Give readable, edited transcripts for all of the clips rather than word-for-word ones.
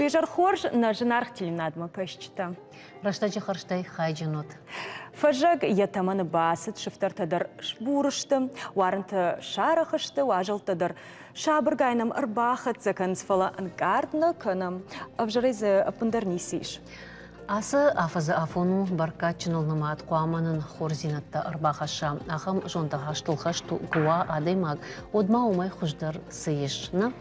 Уе зӕр хорз, нӕ зынаргъ телеуынадмӕ кӕсджытӕ. Рӕстӕджы хӕрзтӕй хайджын ут. Фӕззӕг йӕ тӕмӕны бацыд, сыфтӕртӕ дӕр сбур сты, уарынтӕ сарӕх сты, уазӕлттӕ дӕр сабыргай нӕм ӕрбахӕццӕ кӕнынц, фӕлӕ ӕнкъард нӕ кӕнӕм. Ӕвзӕрӕй дзы ӕппындӕр ницы ис. Ацы афӕдзы афон у бӕркадджыныл нымад, хъуамӕ нын хорздзинӕдтӕ ӕрбахӕсса. Ахӕм зондахастыл хӕст куы уа адӕймаг, уӕд ма уымӕй хуыздӕр цы ис, нӕ?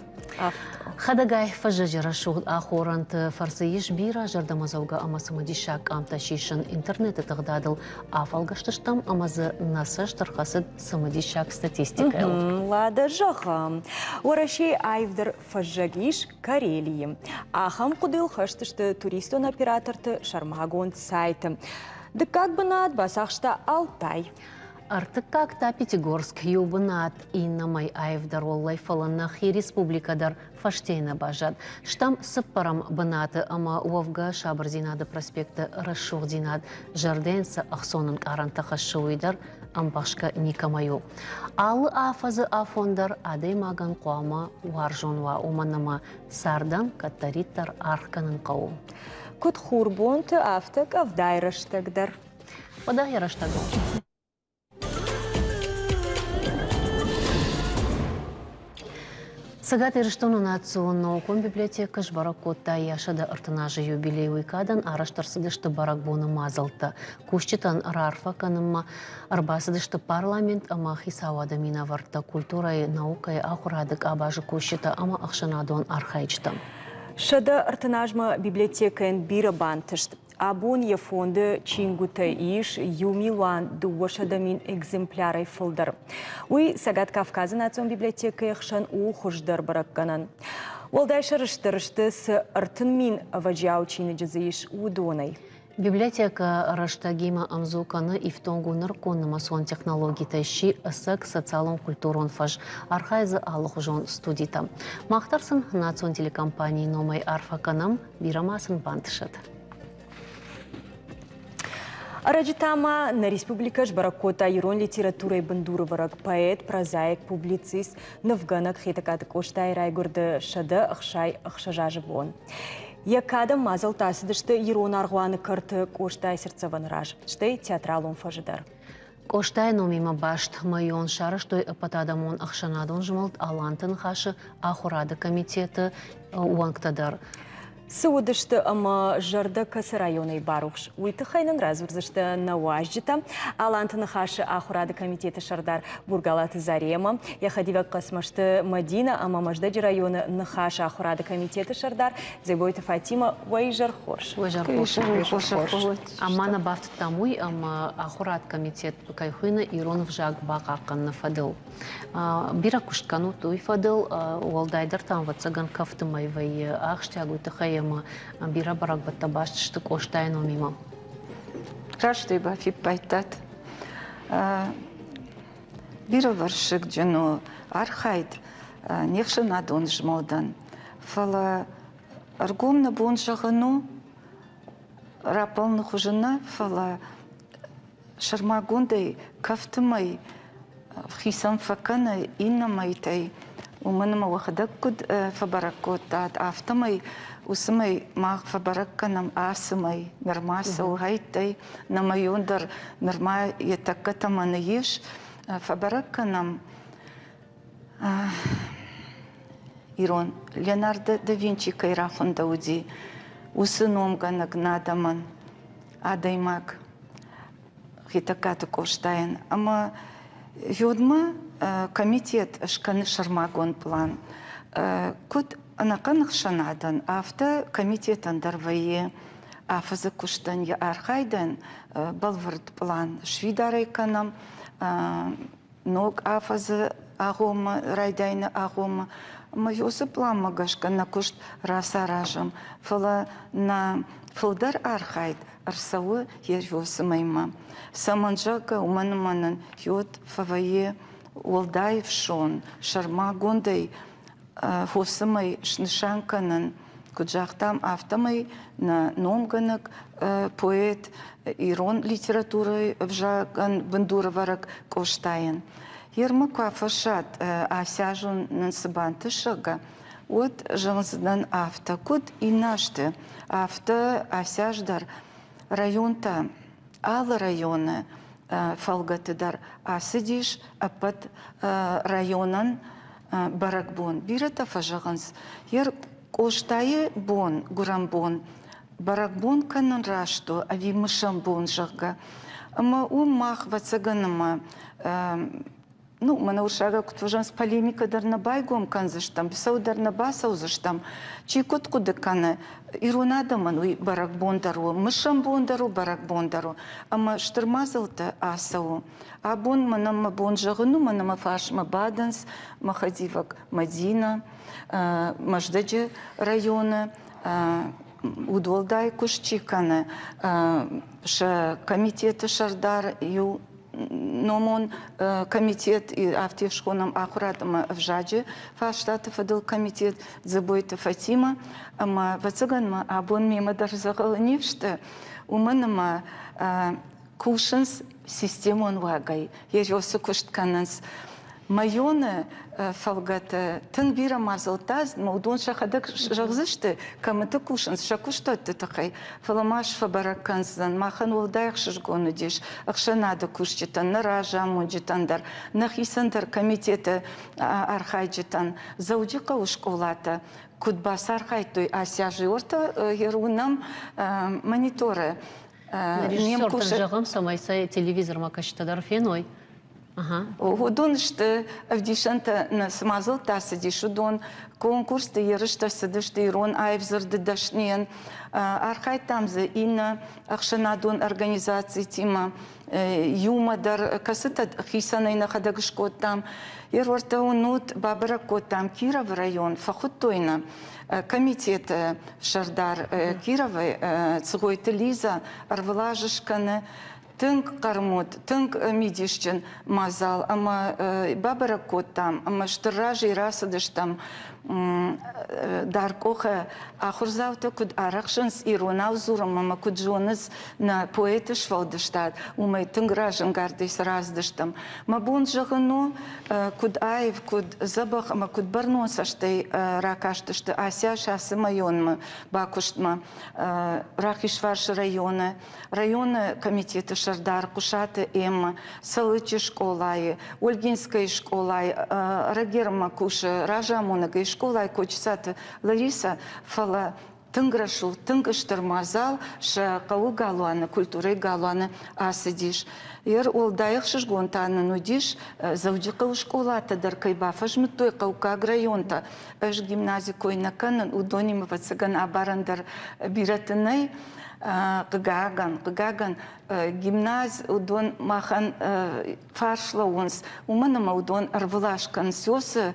Хӕдӕгай фӕззӕджы рӕсугъд ахорӕнты фӕрцы ис бирӕ зӕрдӕмӕдзӕугӕ ӕмӕ цымыдисаг къамтӕ сисын. Интернеты тыгъдадыл афӕлгӕстыстӕм ӕмӕ дзы нӕ цӕст ӕрхӕцыд цымыдисаг статистикӕйыл. Уӕдӕ зӕгъӕм, Уӕрӕсейы аивдӕр фӕззӕг ис Карелийы. Ахӕм хъуыдыйыл хӕст сты туристон операторты сӕрмагонд сайты. Дыккаг бынат бацахста Алтай. Ӕртыккаг та Пятигорск иу бынат иннӕмӕй аивдӕр уӕллӕй, фӕлӕ нӕхи республикӕ дӕр фӕстейы нӕ баззад. Стӕм цыппӕрӕм бынаты ӕмӕ уӕвгӕ Сабырдзинады проспекты рӕсугъддзинад зӕрдӕйӕн цы ӕхцон ӕнкъарӕнтӕ хӕссы, уый дӕр ӕмбӕхсгӕ никӕмӕй у. Алы афӕдзы афон дӕр адӕймагӕн хъуамӕ уарзон уа, уымӕн ӕмӕ цардӕн кӕддӕриддӕр аргъ кӕнын хъӕуы. Куыд хурбонты, афтӕ къӕвдайы рӕстӕг дӕр. Уӕдӕ йӕ рӕстӕг у. Цӕгат Ирыстоны национ наукон библиотекӕ сбӕрӕг кодта йӕ 130 азы юбилей. Уый кадӕн арӕзт ӕрцыдысты бӕрӕгбоны мадзӕлттӕ. Кусджытӕн раарфӕ кӕнынмӕ ӕрбацыдысты парламент ӕмӕ хицауады минӕвӕрттӕ, культурӕйы, наукӕйы, ахуырады къабазы кусджытӕ ӕмӕ ӕхсӕнадон архайджытӕ. 130 азмӕ библиотекӕйӕн бирӕ бантыст. Абон йӕ фонды чингуытӕ ис 1 200 000 экземплярӕй фылдӕр. Уый Цӕгат Кавказы национ библиотекӕйы хсӕн у хуыздӕр бӕрӕггӕнӕн. Уӕлдай сӕрыстыр сты, цы 30 000 ӕвӕджиау чиныджы дзы ис, уыдонӕй. Библиотекӕ рӕстӕгимӕ ӕмдзу кӕны ифтонг у нырыккон нымӕцон технологитӕй сси ӕцӕг социалон-культурон фӕз, архайы дзы алыхуызон студитӕ. Мах дӕр сын национ телекомпанийы номӕй арфӕ кӕнӕм, бирӕ ма сын бантысӕд. Ӕрӕджы та ма нӕ республикӕ сбӕрӕг кодта ирон литературӕйы бындурывӕрӕг поэт, прозаик, публицист, нывгӕнӕг Хетӕгкаты Къостайы райгуырды 166 азы бон. Йӕ кадӕн мадзӕлттӕ ацыдысты ирон аргъуаны кӕрты Къостайы цыртдзӕвӕны раз, стӕй театралон фӕзы дӕр. Къостайы номимӕ баст мӕйон сарӕзтой ӕппӕтадӕмон ӕхсӕнадон змӕлд Аланты Ныхасы ахуырады комитеты уӕнгтӕ дӕр. Цы уыдысты ӕмӕ зӕрдӕ кӕцы районӕй барухс, уый тыххӕй нын радзурдзысты нӕ уазджытӕ. Аланты Ныхасы ахуырады комитеты сӕрдар Бургалаты Заремӕ, йӕ хӕдивӕг Хъӕцмӕзты Мӕдинӕ ӕмӕ Мӕздӕджы районы Ныхасы ахуырады комитеты сӕрдар Дзегойты Фатимӕ. Уӕ изӕр хорз! Уӕ изӕр хорз! Ӕмӕ нӕ бафтыдтам уый, ӕмӕ ахуырад комитет кӕй хуыйны ирон ӕвзаг бахъахъхъӕныны фӕдыл. Бирӕ куыст кӕнут уый фӕдыл, уӕлдайдӕр та, ӕвӕццӕгӕн, кӕфты мӕй вӕййы ахсджиаг уый тыххӕй ӕмӕ бирӕ бӕрӕгбӕттӕ баст сты Къостайы номимӕ. Раст ӕй бафиппайдтат. Бирӕвӕрсыгджын у архайд не хсӕнадон змӕлдӕн, фӕлӕ ӕргом нӕ бон зӕгъын у, раппӕлыны хуызы нӕ, фӕлӕ сӕрмагондӕй кӕфты мӕй хицӕн фӕкӕны иннӕ мӕйтӕй, уымӕн ӕмӕ уӕхӕдӕг куыд фӕбӕрӕг кодтат, афтӕмӕй уыцы мӕй мах фӕбӕрӕг кӕнӕм ацы мӕй, нырма цӕуы хӕйттӕй, нӕ мӕйон дӕр нырма йӕ тӕккӕ тӕмӕны ис, фӕбӕрӕг кӕнӕм ирон Леонардо да Винчи кӕй рахуындӕуыди, уыцы номгӕнӕг нӕ адӕмӕн адӕймаг Хетӕгкаты Къостайӕн. Ӕмӕ йодмӕ комитет скӕны сӕрмагонд пълан. Куыд ӕнӕхъӕн ӕхсӕнадӕн, афтӕ комитетӕн дӕр вӕййы афӕдзы куыстӕн йӕ архайдӕн бӕлвырд пълан сфидарӕй кӕнӕм ног афӕдзы агъоммӕ, райдайыны агъоммӕ. Ӕмӕ уыцы пъланмӕ гӕсгӕ нӕ куыст рацаразӕм, фӕлӕ нӕ фылдӕр архайд ӕрцӕуы Ервосы мӕймӕ. Цӕмӕн, зӕгъгӕ, уымӕн ӕмӕ нын йод фӕвӕййы уӕлдай ӕфсон, сӕрмагондӕй фосы мӕй снысан кӕнын, куыд загътам, афтӕмӕй нӕ номгӕнӕг поэт, ирон литературӕйы ӕвзагӕн бындурӕвӕрӕг Къостайӕн. Ермы куы афӕссат, ацы азон нын цы бантыс, зӕгъгӕ, уӕд зӕгъдзынӕн афтӕ, куыд иннӕ азты, афтӕ ацы аз дӕр районтӕ, алы районы фӕлгӕты дӕр ацыдис ӕппӕт районӕн бӕрӕгбон. Бирӕтӕ фӕзӕгъынц, йе Къостайы бон, гуырӕн бон бӕрӕгбон кӕнын раст у ӕви мысӕн бон, зӕгъгӕ. Ӕмӕ уым мах, ӕвӕццӕгӕн, ӕмӕ ну, мӕнӕ уырыссагау куыд фӕзӕгъынц, полемикӕ дӕр нӕ байгом кӕндзыстӕм, быцӕу дӕр нӕ бацӕудзыстӕм. Чи куыд хъуыды кӕны, ирон адӕмӕн уый бӕрӕгбон дӕр у, мысӕн бон дӕр у, бӕрӕгбон дӕр у. Ӕмӕ стыр мадзӕлттӕ ацӕуы. Абон мӕнӕн мӕ бон зӕгъын у, мӕнӕ мӕ фарсмӕ бадынц мӕ хӕдивӕг Мадинӕ, Мӕздӕджы районы удуӕлдай куыст чи кӕны, сӕ комитеты сӕрдар иу номон комитет, афтӕ схонӕм ахуырад ӕмӕ ӕвзаджы фарстаты фӕдыл комитет Дзыбойты Фатимӕ. Ӕмӕ, ӕвӕццӕгӕн ма абон мемӕ дӕр дзӕгъӕлы не сты, уымӕн ӕмӕ кусынц системон уагӕй, йӕ куыст кӕнынц. Мӕйоны фӕлгӕты тынг бирӕ мадзӕлттӕ уыдон сӕхӕдӕг зӕгъдзысты, кӕмыты кусынц сӕ куыстуӕтты тыххӕй, фӕлӕ ма сфӕбӕрӕг кӕндзӕн, махӕн уӕлдай ӕхсызгон уыдис ӕхсӕнады кусджытӕн, нӕ разамонджытӕн дӕр, нӕхицӕн дӕр комитеты архайджытӕн Дзӕуджыхъӕуы скъолатӕ куыд бацархайдтой ацы аз уӕртӕ уынӕм мониторы. Режиссертӕн зӕгъӕм, цӕмӕй сӕ телевизормӕ кӕсджытӕ дӕр феной. Уыдон сты ӕвдисӕнтӕ, цы мадзӕлттӕ цыдис, уыдон конкурсты ерыстӕ цыдысты ирон аив дзырды дӕсныйӕн. Архайдтам дзы иннӕ ӕхсӕнадон организацитимӕ иумӕ дӕр, кӕцытӕ хицӕнӕй нӕхӕдӕг скодтам. Ервӕрттӕ уынут, бабӕрӕг кодтам Кировы район, фӕхуыдтой нӕ комитеты сӕрдар Кировы Цгъойты Лиза ӕрвылаз скӕны тынг хъӕрмуд, тынг мидисджын мадзал ӕмӕ бабӕрӕг кодтам ӕмӕ стыр разӕй рацыдыстӕм Даркъохы ахуырдзаутӕ куыд арӕхсынц иронау дзурынмӕ ӕмӕ куыд зонынц нӕ поэты сфӕлдыстад, уымӕй тынг разӕнгардӕй сырӕздыстӕм. Мӕ бон зӕгъын у, куыд аив, куыд дзӕбӕх ӕмӕ куыд бӕрнон цӕстӕй ракастысты Асиас ацы мӕйонмӕ бакуыстмӕ Рахизфарсы районы районы комитеты сӕрдар Хъуысаты Эммӕ, Цӕлыччы скъолайы, Ольгинскӕйы скъолайы Рагермӕ кусы разамонӕгӕй скъолайы Кочысаты Ларисӕ, фӕлӕ тынг рӕсугъд, тынг стыр мадзал сӕ хъӕуы галуаны, культурӕйы галуаны ацыдис. Ер уӕлдай ӕхсызгон та нын уыдис, Дзӕуджыхъӕуы скъолатӕ дӕр кӕй бафӕзмыдтой хъӕуккаг районтӕ. Ӕз гимнази кой нӕ кӕнын, уыдонимӕ ӕвӕццӕгӕн абарӕн дӕр бирӕты нӕй. Хъыгагӕн, хъыгагӕн, гимназ уыдон махӕн фарс лӕууынц, уымӕн ӕмӕ уыдон ӕрвылаз кӕнынц уыцы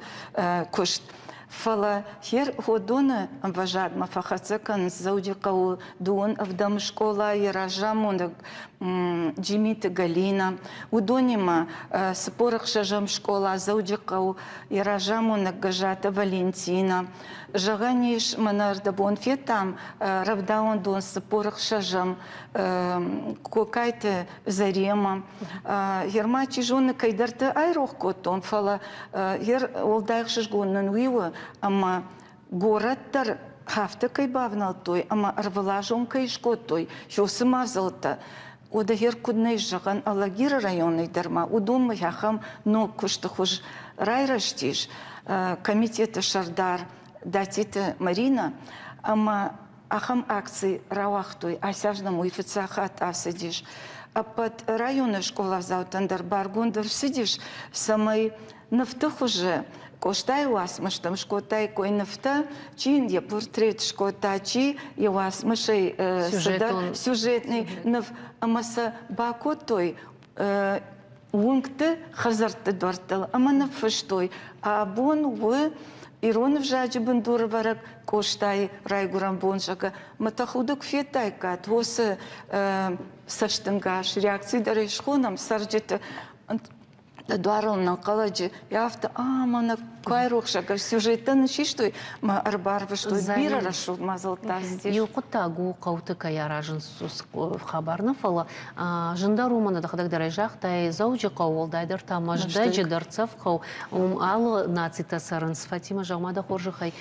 куыст. Фӕлӕ хер уыдоны ӕмвӕзадмӕ фӕхӕццӕ кӕнынц Дзӕуджыхъӕуы дыууын ӕвдӕм скъолайы разамонӕг Джимиты Галинӕ. Уыдонимӕ 46-ӕм скъола Дзӕуджыхъӕу йӕ разамонӕг Гӕззаты Валентинӕ. Зӕгъӕн ис, мӕнӕ ӕрдӕбон федтам рӕвдауӕндон 46-ӕм Кокайты Заремӕ. Гъер ма чи зоны, кӕйдӕрты айрох кодтон, фӕлӕ гъер уӕлдай ӕхсызгон нын уый у, ӕмӕ горӕт дӕр афтӕ кӕй бавнӕлдтой ӕмӕ ӕрвылазон кӕй скодтой, уыцы мадзӕлттӕ. Уӕдӕ гъер куыд нӕ зӕгъӕн, Алагиры районӕй дӕр ма уыдонмӕ ахӕм ног куысты хуыз райрӕзтис. Комитеты сӕрдар Датиты Маринӕ ӕмӕ ахӕм акци рауагътой. Ацы аз нӕм уый фыццаг хатт ацыдис. Ӕппӕт районы скъоладзаутӕн дӕр баргонд ӕрцыдис, цӕмӕй нывты хуызы Къостайы уацмыстӕм скодтаиккой нывтӕ, чи йын йӕ портрет скодта, чи йӕ уацмысӕй цыдӕр сюжетный ныв, ӕмӕ сӕ бакодтой уынгты хӕдзӕртты дуӕрттыл ӕмӕ ныффыстой, абон у ирон ӕвзаджы бындурӕвӕрӕг Къостайы райгуырӕн бон, зӕгъгӕ. Мӕ тӕхуды куы федтаиккат уыцы цӕстӕнгас, реакци дӕр ӕй схонӕм цӕрджыты. Дӕ дуарыл нӕнхъӕлӕджы афтӕ, а, мӕнӕ куы айрохсаг, сюжеттӕ нын систой мӕ ӕрбарвыстой. Бирӕ рӕсугъд мадзӕлттӕ ацыдис. Иу хъуыддаг у хъӕуты кӕй аразынц хабар нӕ, фӕлӕ зындӕр у, мӕнӕ дӕхӕдӕг дӕр ӕй загътай, Дзӕуджыхъӕу, уӕлдайдӕр та Мӕздӕджы дӕрддзӕф хъӕу, уым алы нацитӕ цӕрынц. Фатимӕ, зӕгъ-ма дӕ хорзӕхӕй,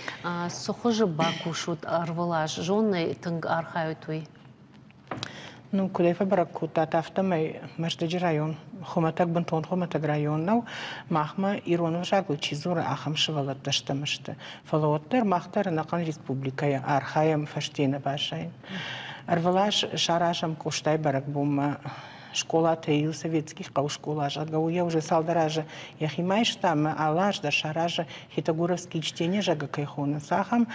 цы хуызы бакусут ӕрвылаз, зоннӕй тынг архайут уый? Ну, куыдӕй фӕбӕрӕг кодтат, афтӕмӕй Мӕздӕджы район хуымӕтӕг, бынтон хуымӕтӕг район нӕу. Махмӕ ирон ӕвзагыл чи дзуры, ахӕм сывӕллӕттӕ стӕм сты. Фӕлӕ уӕддӕр мах дӕр ӕнӕхъӕн республикӕйы архайӕм фӕсте нӕ баззайын. Ӕрвылаз саразӕм Къостайы бӕрӕгбонмӕ скъолатӕй иу Советский хъӕу скъола, зӕгъгӕ, уый уже цалдӕр азы йӕхимӕ иста ӕмӕ алы аз дӕр саразы Хетагуровские чтения, зӕгъгӕ, кӕй хонынц, ахӕм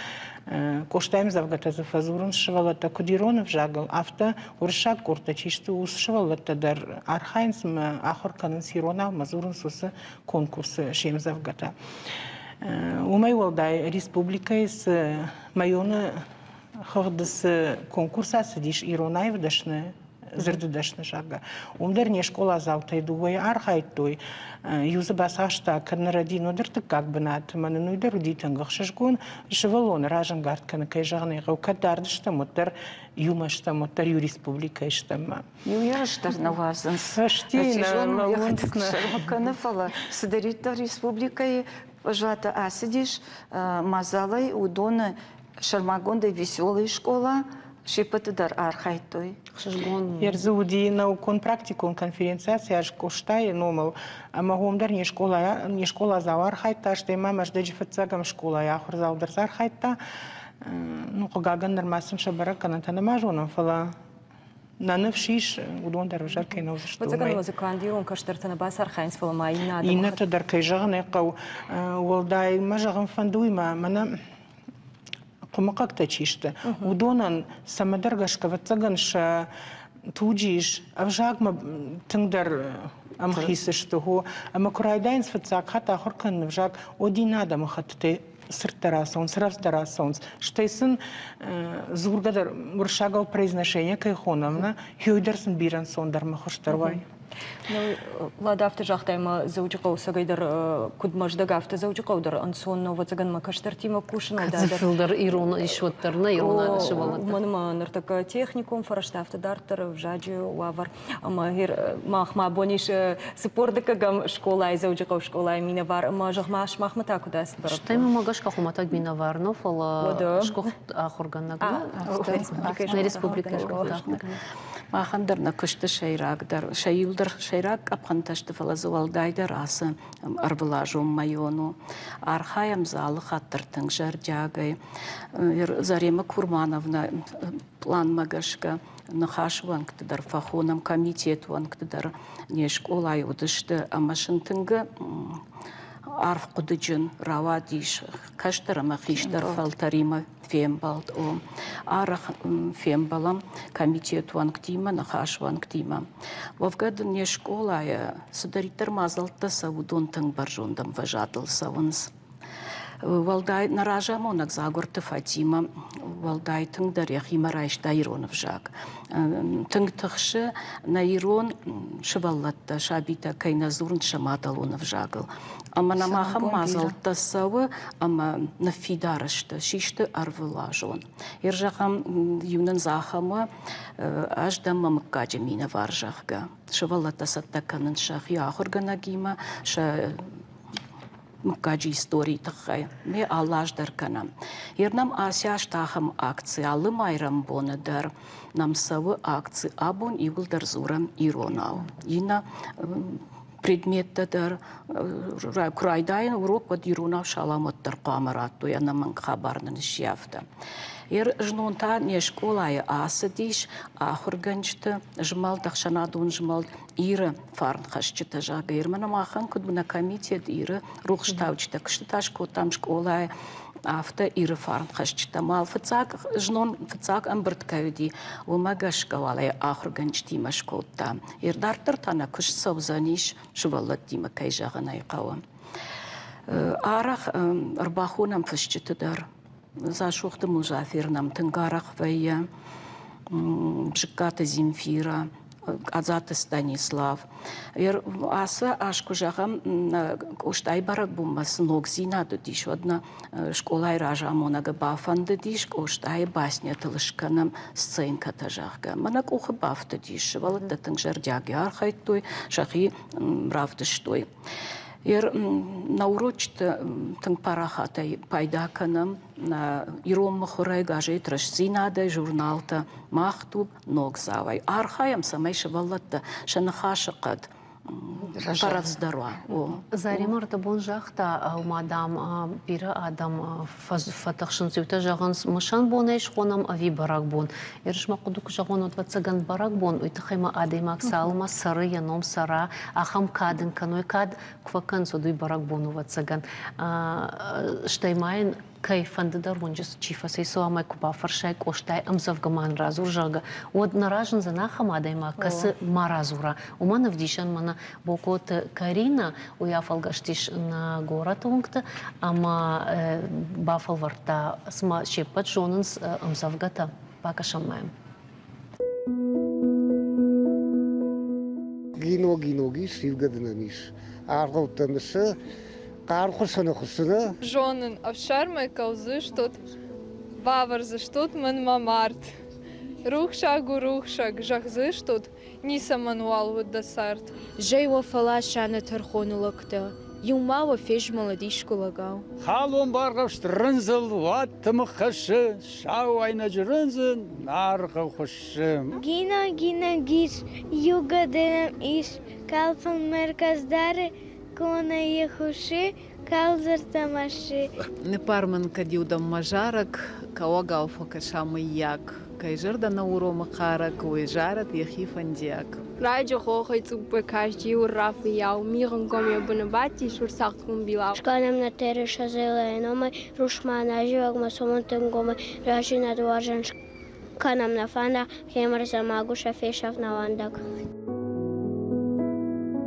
Къостайы ӕмдзӕвгӕтӕ дзы фӕдзурынц сывӕллӕттӕ куыд ирон ӕвзагыл, афтӕ уырыссаг къордтӕ чи сты, уыцы сывӕллӕттӕ дӕр архайынц ӕмӕ ахуыр кӕнынц иронау ӕмӕ дзурынц уыцы конкурсы се мдзӕвгӕтӕ. Уымӕй уӕлдай республикӕйы цы мӕйоны хыгъды цы конкурс ацыдис ирон аив дӕсны дзырды дӕсны, зӕгъгӕ. Уым дӕр не скъоладзаутӕй дыууӕйы архайдтой. Иу дзы бацахста кӕд нӕ рӕдийын, уӕд ӕртыккаг бынат. Ӕмӕ нын уый дӕр уыди тынг ӕхсызгон. Сывӕллоны разӕнгард кӕны, кӕй зӕгъын ӕй хъӕуы, кӕд дард стӕм, уӕддӕр иумӕ стӕм, уӕддӕр иу республикӕйы стӕм. Иу ерыс дӕр нӕ уадзынц. Фӕстейы нӕ лӕууынц. Кӕны, фӕлӕ цыдӕриддӕр республикӕйы фӕзуаты ацыдис мадзалӕй, уыдоны сӕрмагондӕй Веселый скъола се ппӕты дӕр архайдтой. Ӕхсызгон. Ердзы уыди наукон-практикон конференци ацы аз Къостайы номыл, ӕмӕ уым дӕр не скъола, не скъоладзау архайдта, стӕй ма Мӕздӕджы фыццӕгӕм скъолайы ахуырдзау дӕр дзы архайдта. Ну, хъыгагӕн, нырма сын сӕ бӕрӕггӕнӕнтӕ нӕма зонӕм, фӕлӕ нӕ ныфс ис, уыдон дӕр ӕвзӕр кӕй нӕ уыдзысты. Ӕвӕццӕгӕн, музыкант ирон кӕстӕртӕ нӕ бацархайынц, фӕлӕ ма иннӕ адӕмы Иннӕтӕ дӕр, кӕй зӕгъын ӕй хъӕуы, уӕлдай мӕ зӕгъын фӕнды уый, мӕнӕ хъуымыхъӕгтӕ чи сты, уыдонӕн цӕмӕдӕр гӕсгӕ, ӕвӕццӕгӕн, сӕ туджы ис, ӕвзагмӕ тынгдӕр ӕмхиц сты, хо. Ӕмӕ куы райдайынц фыццаг хатт ахуыр кӕнын ӕвзаг, уӕд иннӕ адӕмыхӕттытӕй цырддӕр ацӕуынц, рӕвдздӕр ацӕуынц. Стӕй сын дзургӕ дӕр уырыссагау произношение кӕй хонӕм, нӕ, уый дӕр сын бирӕ ӕнцондӕр ӕмӕ хуыздӕр уайы. Ну, Лада афтӕ загътай, ӕмӕ Дзӕуджыхъӕуы цӕгӕйдӕр куыд Мӕздӕг, афтӕ Дзӕуджыхъӕу дӕр ӕнцон нӕу, ӕвӕццӕгӕн мӕ кӕстӕртимӕ кусын. Кӕд фылдӕр ирон ис, уӕддӕр нӕ ирон сывӕллӕттӕ. Уымӕн ӕмӕ ныртӕккӕ техникон фӕрӕзтӕ афтӕ дарддӕр ӕвзаджы уавӕр. Ӕмӕ махмӕ абон ис 42-ӕм скъолайы, Дзӕуджыхъӕуы скъолайы минӕвар. Ӕмӕ зӕгъ-ма, сымахмӕ та куыд ацыд бӕрӕгбон? Стӕй мӕ гӕсгӕ хуымӕтӕг минӕвар нӕ, фӕлӕ сгуыхт ахуыргӕнӕг нӕ республикӕйы сгуыхт ахуыргӕнӕг. Махӕн дӕр нӕ куысты сӕйрагдӕр, сӕ иу дӕр сӕйраг къӕпхӕнтӕ сты, фӕлӕ дзы уӕлдайдӕр ацы ӕрвылазон мӕйон у. Архайӕм дзы алы хатт дӕр тынг зӕрдиагӕй. Зарема Курмановна пъланмӕ гӕсгӕ ныхас уӕнгты дӕр фӕхонӕм, комитет уӕнгты дӕр не скъолайы уыдысты ӕмӕ сын тынг арф хъуыдыджын рауадис кӕстӕр ӕмӕ хистӕр фӕлтӕримӕ фембӕлд. О, арӕх фембӕлӕм комитет уӕнгтимӕ, ныхас уӕнгтимӕ. Уӕвгӕ дын не скъолайы цыдӕриддӕр мадзӕлттӕ цӕуы, уыдон тынг бӕрзонд ӕмвӕзадыл цӕуынц. Уӕлдай нӕ разамонӕг Дзагуырты Фатимӕ уӕлдай тынгдӕр йӕхимӕ райста ирон ӕвзаг. Тынг тыхсы нӕ ирон сывӕллӕттӕ, сабитӕ кӕй нӕ дзурынц сӕ мадӕлон ӕвзагыл. Ӕмӕ нӕм ахӕм мадзӕлттӕ цӕуы ӕмӕ ныффидар сты, систы ӕрвылазон. Йер зӕгъӕм, иу нын дзы ахӕм у, ӕз дӕн мӕ мыггаджы минӕвар, зӕгъгӕ. Сывӕллӕттӕ цӕттӕ кӕнынц сӕхи ахуыргӕнӕгимӕ, сӕ мыггаджы историйы тыххӕй ме алы аз дӕр кӕнӕм. Йер нӕм ацы аз та ахӕм акци алы майрӕмбоны дӕр нӕм цӕуы акци абон иууылдӕр дзурӕм иронау. Иннӕ предметтӕ дӕр куы райдайын урок, уӕд иронау салам уӕддӕр хъуамӕ радтой, ӕнӕмӕнг хабар нын сси афтӕ. Йер знон та не скъолайы ацыдис ахуыргӕнджыты змӕлд, ӕхсӕнадон змӕлд Иры фарнхӕсджытӕ, зӕгъгӕ, Ирмӕ нӕ махӕн куыд нӕ комитет Иры рухстауджытӕ куыстытӕ скодтам скъолайы, афтӕ Иры фарнхӕсджытӕ. Мал фыццаг знон фыццаг ӕмбырд кӕй уыди, уымӕ гӕсгӕ уал ӕй ахуыргӕнджытимӕ скодтам. Ир дарддӕр та нӕ куыст цӕудзӕнис сывӕллӕттимӕ, кӕй зӕгъын ӕй хъӕуы. Арӕх ӕрбахонӕм фысджыты дӕр. Дзасохты Музафер нӕм тынг арӕх вӕййы, Бжыккаты Земфира. Къадзаты Станислав. Ацы аз куы зӕгъӕм, Къостайы бӕрӕгбонмӕ цы ногдзинад уыдис, уӕд нӕ скъолайы разамонӕгы бафӕндыдис Къостайы баснятыл скӕнӕм сценкӕтӕ, зӕгъгӕ. Мӕнӕ къухы бафтыдис, сывӕллӕттӕ тынг зӕрдиагӕй архайдтой, сӕхи равдыстой. Нӕ урочыты тынг парахатӕй пайда кӕнӕм ирон мыхуырӕй, газет Рӕстдзинад-ӕй, журналтӕ Мах дуг, Ногдзау-ӕй. Архайӕм, цӕмӕй сывӕллӕттӕ сӕ ныхасы хъӕд фӕрӕвдздӕр уа. Заремӕ ӕрдӕбон загъта, ома, дам, бирӕ адӕм фӕтыхсынц, иутӕ зӕгъынц, мысӕн бонӕй схонӕм ӕви бӕрӕгбон. Ерысмӕ хъуыды куы зӕгъон, ӕвӕццӕгӕн, бӕрӕгбон, уый тыххӕй ма адӕймаг цалынмӕ цӕры, йӕ ном цӕра, ахӕм кад ын кӕной, кад куы фӕкӕнынц, уӕд уый бӕрӕгбон, ӕвӕццӕгӕн. Стӕй ма йын кӕй фӕнды дӕр уынджы чи фӕцӕйцӕуа ӕмӕ куы бафӕрсай Къостайы ӕмдзӕвгӕ ма нын радзур, зӕгъгӕ, уӕд нӕ разындзӕн ахӕм адӕймаг, кӕцы ма радзура. Уымӕн ӕвдисӕн мӕнӕ Бокоты Каринӕ, уый афӕлгӕстис нӕ горӕты уынгты ӕмӕ бафӕлвӕрдта, цыма се ппӕт зонынц ӕмдзӕвгӕтӕ. Бакӕсӕм ма йӕм. Гино гиноги сивгӕдынӕн ис. Аргъӕуттӕ мысы, хъӕрхъуысыны хуысыны. Зонын, ӕфсӕрмӕй кӕудзыстут, бавӕрдзыстут мын мӕ мард. Рухсаг у рухсаг, зӕгъдзыстут, ницӕмӕн уал уыд дӕ цард. Зӕй уӕ фӕласа нӕ тӕрхоны лӕгтӕ, иу ма уӕ фезмӕлӕд искуы лӕгау. Халон баргъӕвст рындзыл уад тымыгъ хӕссы, сау айнӕджы рындзы наргъы хуыссы. Гино, Гино, гис, югаденам ис, калфан мерказдары, кона ехуши, калзартамаши. Ныппар мын, кӕд-иу дӕм мӕ зарӕг, кӕуӕгау фӕкӕса мыййаг. Кӕй зӕрдӕ нӕ уромы хъарӕг, уый зарӕд йӕхи фӕндиаг. Раджы хохӕй цъуппӕй касти уыррафыйау, мигъын ком йӕ быны бадтис урсагъд къуымбилау. Скӕнӕм нӕ Теры Сазелайы номӕй, русмӕ нӕ зивӕгмӕ Сомонты нгомӕй, рӕзинад уарзӕн скӕнӕм нӕ фӕндаг, Хемырза магуса фесӕф нӕ уӕндаг.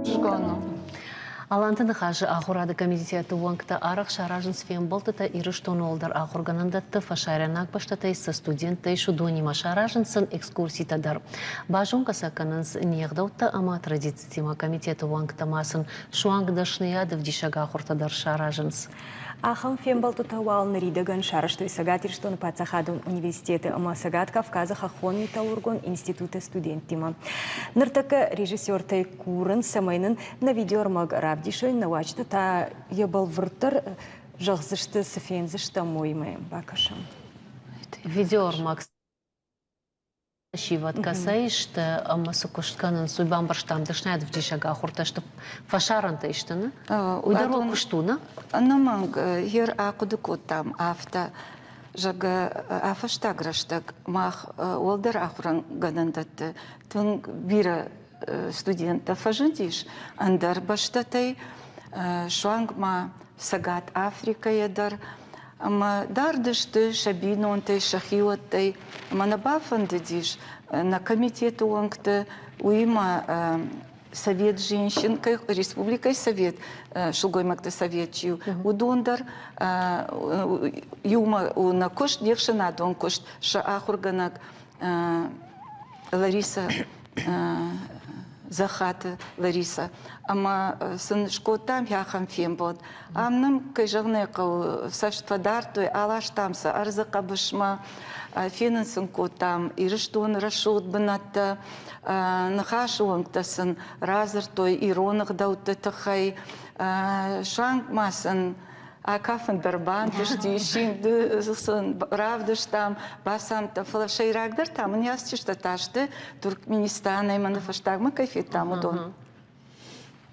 Згону. Аланты ныхасы ахуырады комитеты уӕнгтӕ арӕх саразынц фембӕлдтытӕ Ирыстоны уӕлдӕр ахуыргӕнӕндӕтты фӕсарӕйнаг бӕстӕтӕй цы студенттӕ ис, уыдонимӕ саразынц сын экскурситӕ дӕр. Базонгӕ сӕ кӕнынц не гъдӕуттӕ ӕмӕ традицитимӕ комитеты уӕнгтӕ ма сын суанг дӕсныйад ӕвдисӕг ахуыртӕ дӕр саразынц. Ахӕм фембӕлдтытӕ уал ныридӕгӕн сарӕзтой Цӕгат Ирыстоны паддзахадон университеты ӕмӕ Цӕгат Кавказы хӕххон-металлургон институты студенттимӕ. Ныртӕккӕ режиссертӕй курынц, цӕмӕй нын нӕ видеоӕрмӕг равдисой, нӕ уазджытӕ та йӕ бӕлвырддӕр зӕгъдзысты, цы фендзыстӕм, уыимӕ бакӕсӕм. Видеоӕрмӕг фӕсивӕд кӕцӕй сты ӕмӕ цы куыст кӕнынц, уый бамбӕрстам, дӕсныйад ӕвдисӕг ахуыртӕ сты, фӕсарӕнтӕй сты, нӕ? Уый дӕр уӕ куыст у, нӕ? Ӕнӕмӕнг, ер ахъуыды кодтам афтӕ, зӕгъгӕ, а-фӕстаг рӕстӕг мах уӕлдӕр ахуыргӕнӕндӕтты тынг бирӕ студенттӕ фӕзындис ӕндӕр бӕстӕтӕй, суанг ма Цӕгат Африкӕйӕ дӕр. Ӕмӕ дард сты сӕ бинонтӕй, сӕ хиуӕттӕй. Ӕмӕ нӕ бафӕндыдис нӕ комитеты уӕнгты, уыимӕ Совет женщин, республикӕйы совет, сылгоймӕгты совет чи у, уыдон дӕр иумӕ нӕ куыст, не хсӕнадон куыст, сӕ ахуыргӕнӕг Лариса Захаты Лариса. Ӕмӕ сын скодтам ахӕм фембӕлд. Ам нӕм, кӕй зӕгъын ӕй хъӕуы, цӕст фӕдардтой, аластам сӕ ӕрдзы хъӕбысмӕ, фенын сын кодтам Ирыстоны рӕсугъд бынӕттӕ, ныхасы уӕнгтӕ сын радзырдтой ирон ӕгъдӕутты тыххӕй, суанг ма сын акафын дӕр бантысти, симды сын равдыстам, бацамыдта. Фӕлӕ сӕйрагдӕр та мын ясчыстӕ та сты Туркменистанӕй мӕнӕ фӕстагмӕ кӕй федтам, уыдон.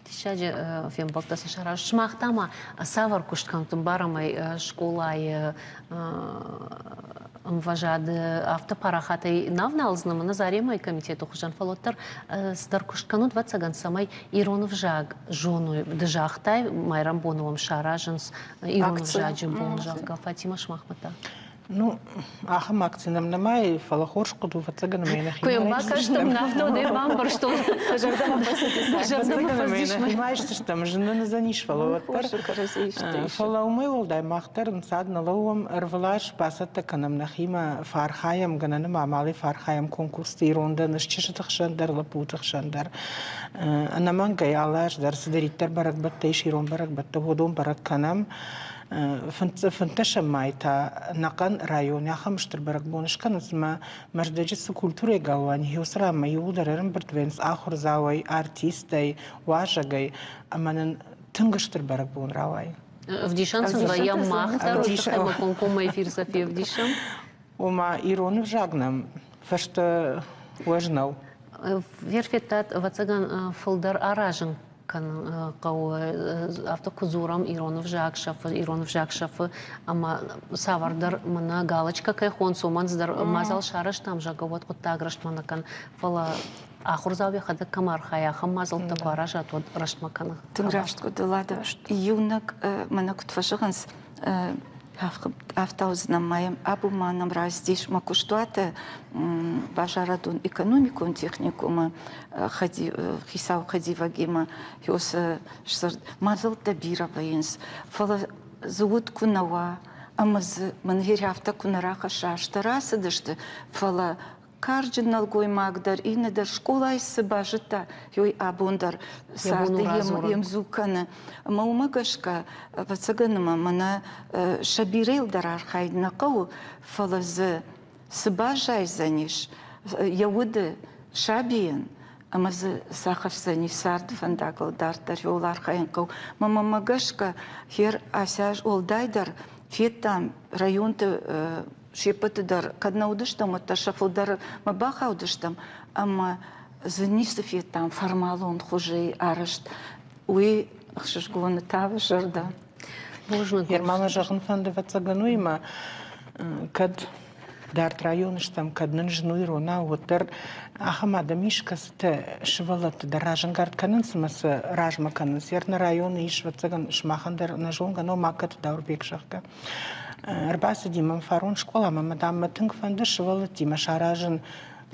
Диссаджы фембӕлдтӕ сын саразут. Сымах та ма цавӕр куыст кӕнут ӕмбарӕм скъолайы ӕмвӕзады афтӕ парахатӕй нӕ ӕвналдзынӕ мӕнӕ Заремӕйы комитеты хуызӕн, фӕлӕ уӕддӕр цыдӕр куыст кӕнут, ӕвӕццӕгӕн, цӕмӕй ирон ӕвзаг зоной. Ды загътай, майрӕмбоны уӕм саразынц ирон ӕвзаджы бон, зӕгъгӕ. Фатимӕ, сымахмӕ та? Ну, ахӕм акци нӕм нӕма и, фӕлӕ хорз хъуыды у, фӕццӕгӕн ӕмӕ нӕхимӕ Куы йӕм бакастӕн, афтӕ уӕд ӕй бамбӕрстон. Зӕрдӕмӕ фӕцыдис. Зӕрдӕмӕ фӕцыдис. Нӕхимӕ айсдзыстӕм, зын нын уыдзӕнис, фӕлӕ уӕддӕр. Фӕлӕ уымӕй уӕлдай мах дӕр ӕнцад нӕ лӕууӕм, ӕрвылаз бацӕттӕ кӕнӕм нӕхимӕ, фӕархайӕм, гӕнӕны ма амалӕй фӕархайӕм конкурсты ирон дӕн чызджыты хсӕн дӕр, лӕппуты хсӕн дӕр. Ӕнӕмӕнгӕй алы аз дӕр цыдӕриддӕр бӕрӕгбӕттӕ ис, ирон бӕрӕгбӕттӕ, уыдон бӕрӕг кӕнӕм. Фынддӕсӕм май та ӕнӕхъӕн районы ахӕм стыр бӕрӕгбон скӕнынц ӕмӕ Мӕздӕджы цы культурӕйы галуан ис, уыцы ранмӕ иууылдӕр ӕрӕмбырд вӕййынц ахуырдзауӕй, артисттӕй, уазӕгӕй ӕмӕ нын тынг стыр бӕрӕгбон рауайы. Ӕвдисӕн сын вӕййӕм мах дӕр, уый тыххӕй ма комкоммӕ эфир сӕ февдисӕм. Ома ирон ӕвзаг нӕм фӕстӕ уӕз нӕу. Вер федтат, ӕвӕццӕгӕн, фылдӕр аразын кӕнын хъӕуы. Афтӕ куы дзурӕм, ирон ӕвзаг сӕфы, ирон ӕвзаг сӕфы, ӕмӕ цавӕрдӕр мӕнӕ галочкӕ кӕй хонынц, уымӕн дӕр мадзал сарӕзтам, зӕгъгӕ, уӕд хъуыддаг рӕстмӕ нӕ кӕны. Фӕлӕ ахуырдзау йӕхӕдӕг кӕм архайа, ахӕм мадзӕлттӕ куы аразат, уӕд рӕстмӕ кӕны. Тынг раст хъуыды, Лада. Иунӕг мӕнӕ куыд фӕзӕгъынц, афтаудзынӕн ма йӕм абон ма нӕм рацыдис мӕ куыстуаты базарадон-экономикон техникумы хицау хӕдивӕгимӕ сдзырд мадзӕлттӕ бирӕ вӕййынц, фӕлӕ дзы уд куы нӕ уа ӕмӕ дзы мӕн афтӕ куы нӕ рахӕсса, азтӕ рацыдысты, фӕлӕ карджын нӕлгоймаг дӕр, иннӕ дӕр скъолайы цы базыдта, уый абон дӕр царды йе мдзу кӕны. Ӕмӕ уымӕ гӕсгӕ, ӕвӕццӕгӕн, ӕмӕ мӕнӕ сӕ бирӕйыл дӕр архайд нӕ хъӕуы, фӕлӕ дзы цы баззайдзӕнис йӕ уды сабийӕн, ӕмӕ дзы цы ахӕсдзӕнис царды фӕндагыл дарддӕр, ууыл архайын хъӕуы. Мӕнмӕ гӕсгӕ, хер ацы аз уӕлдайдӕр федтам районты се ппӕты дӕр кӕд нӕ уыдыстӕм, уӕддӕр сӕ фылдӕрмӕ бахаудыстӕм ӕмӕ дзы ницы федтам формалон хуызӕй арӕзт. Уый ӕхсызгоны тавы зӕрдӕ. Бузныг. Ма мӕ зӕгъын фӕнды, ӕвӕццӕгӕн, уыимӕ кӕд дард районы стӕм, кӕд нын зын у иронау, уӕддӕр ахӕм адӕм ис, кӕцытӕ сывӕллӕтты дӕр разӕнгард кӕнынц ӕмӕ сӕ размӕ кӕнынц. Ӕртӕ районы ис, ӕвӕццӕгӕн, сымахӕн дӕр нӕ зонгӕ нӕу, Магкаты Дауырбег, зӕгъгӕ. Ӕрбацыди мӕм фарон скъоламӕ ӕмӕ, дам, мӕ тынг фӕнды сывӕллӕттимӕ саразын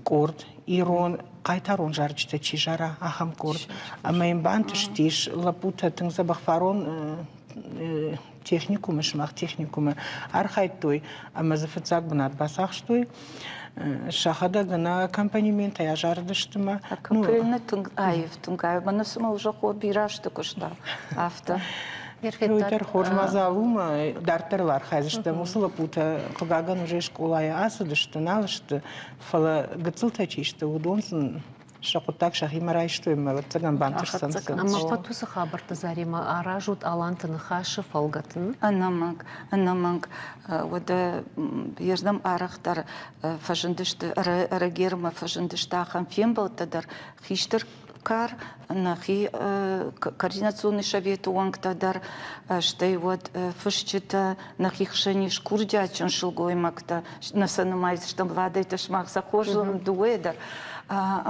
къорд, ирон хъайтарон зарджытӕ чи зара, ахӕм къорд. Ӕмӕ йын бантыстис, лӕппутӕ тынг дзӕбӕх фарон техникумы, сымах техникумы архайдтой ӕмӕ дзы фыццаг бынат бацахстой. Сӕхӕдӕг ӕнӕ аккомпанементӕй азарыдысты мӕ. Аккомпанемент тынг аив, тынг аив. Мӕнӕ цыма уже хор бирӕ азты куыста, афтӕ. Уый дӕр хорз мадзал у мӕ дарддӕр ыл архайдзыстӕм. Уыцы лӕппутӕ, хъыгагӕн, уже скъолайӕ ацыдысты, нал сты, фӕлӕ гыццылтӕ чи сты, уыдон сын сӕ хъуыддаг сӕхимӕ райстой ӕмӕ, ӕвӕццӕгӕн, бантысдзӕн. Ӕмӕ ӕппӕт уыцы хабӕртты Заремӕ аразут Аланты ныхасы фӕлгӕты? Ӕнӕмӕнг, ӕнӕмӕнг. Уӕдӕ йе рдӕм арӕхдӕр фӕзындысты, ӕрӕгермӕ фӕзындысты ахӕм фембӕлдтӕ дӕр хистӕр кар, нӕхи координационный советы уӕнгтӕ дӕр, стӕй уӕд фысджытӕ, нӕхи хсӕн ис курдиатджын сылгоймӕгтӕ, нӕ сӕ нымайдзыстӕм Владӕйтӕ, сымах сӕ хорз зонут дыууӕйӕ дӕр.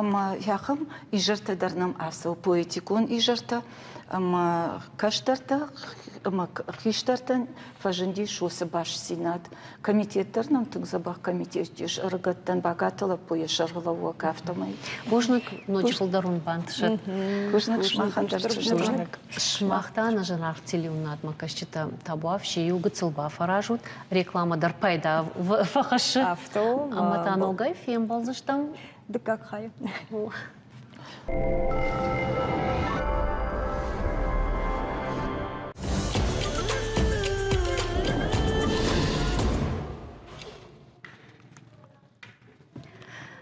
Ӕмӕ ахӕм изӕртӕ дӕр нӕм ацӕуы, поэтикон изӕртӕ ӕмӕ кӕстӕртӕ ӕмӕ хистӕртӕн фӕзындис уыцы бастдзинад. Комитет дӕр нӕм тынг дзӕбӕх комитет ис ӕрыгӕттӕн, Багаты лӕппу йӕ сӕргълӕууӕг, афтӕмӕй. Бузныг, ноджы фылдӕр уын бантысӕд. Бузныг сымахӕн дӕр, Бузныг. Сымах та нӕ зынаргъ телеуынадмӕ кӕсджытӕ, табуафси, иу гыццыл бафӕразут, рекламӕ дӕр пайда фӕхӕссы. Афтӕ у. Ӕмӕ та ногӕй фембӕлдзыстӕм. Дыккаг хайы.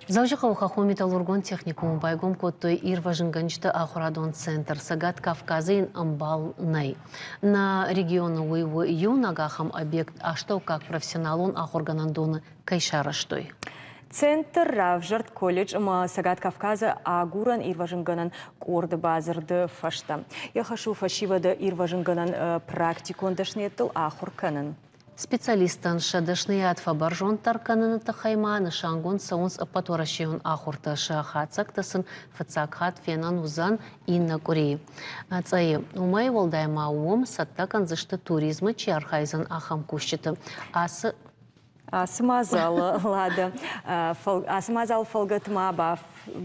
Дзӕуджыхъӕуы хӕххон металлургон техникумы байгом кодтой ирвӕзынгӕнджыты ахуырадон центр. Цӕгат Кавказы йын ӕмбал нӕй. Нӕ регионы уый у иунӕг ахӕм объект астӕуккаг профессионалон ахуыргӕнӕндоны кӕй сарӕзтой. Центр равзӕрд колледж ӕмӕ Цӕгат Кавказы агурӕн-ирвӕзынгӕнӕн къорды бадзырды фӕстӕ. Йӕ хӕс у фӕсивӕды ирвӕзынгӕнӕн практикон дӕсныйӕдтыл ахуыр кӕнын. Специалисттӕн сӕ дӕсныйад фӕбӕрзонддӕр кӕныны тыххӕй ма нысангонд цӕуынц ӕппӕтуӕрӕсейон ахуыртӕ. Сӕ хатдзӕгтӕ сын фыццаг хатт фенӕн уыдзӕн иннӕ къуырийы. Цъӕйы. Уымӕй уӕлдай ма уым цӕттӕ кӕндзысты туризмы чи архайдзӕн, ахӕм кусджыты. Ацы Ацы мадзалы Лада, ацы мадзалы фӕлгӕты ма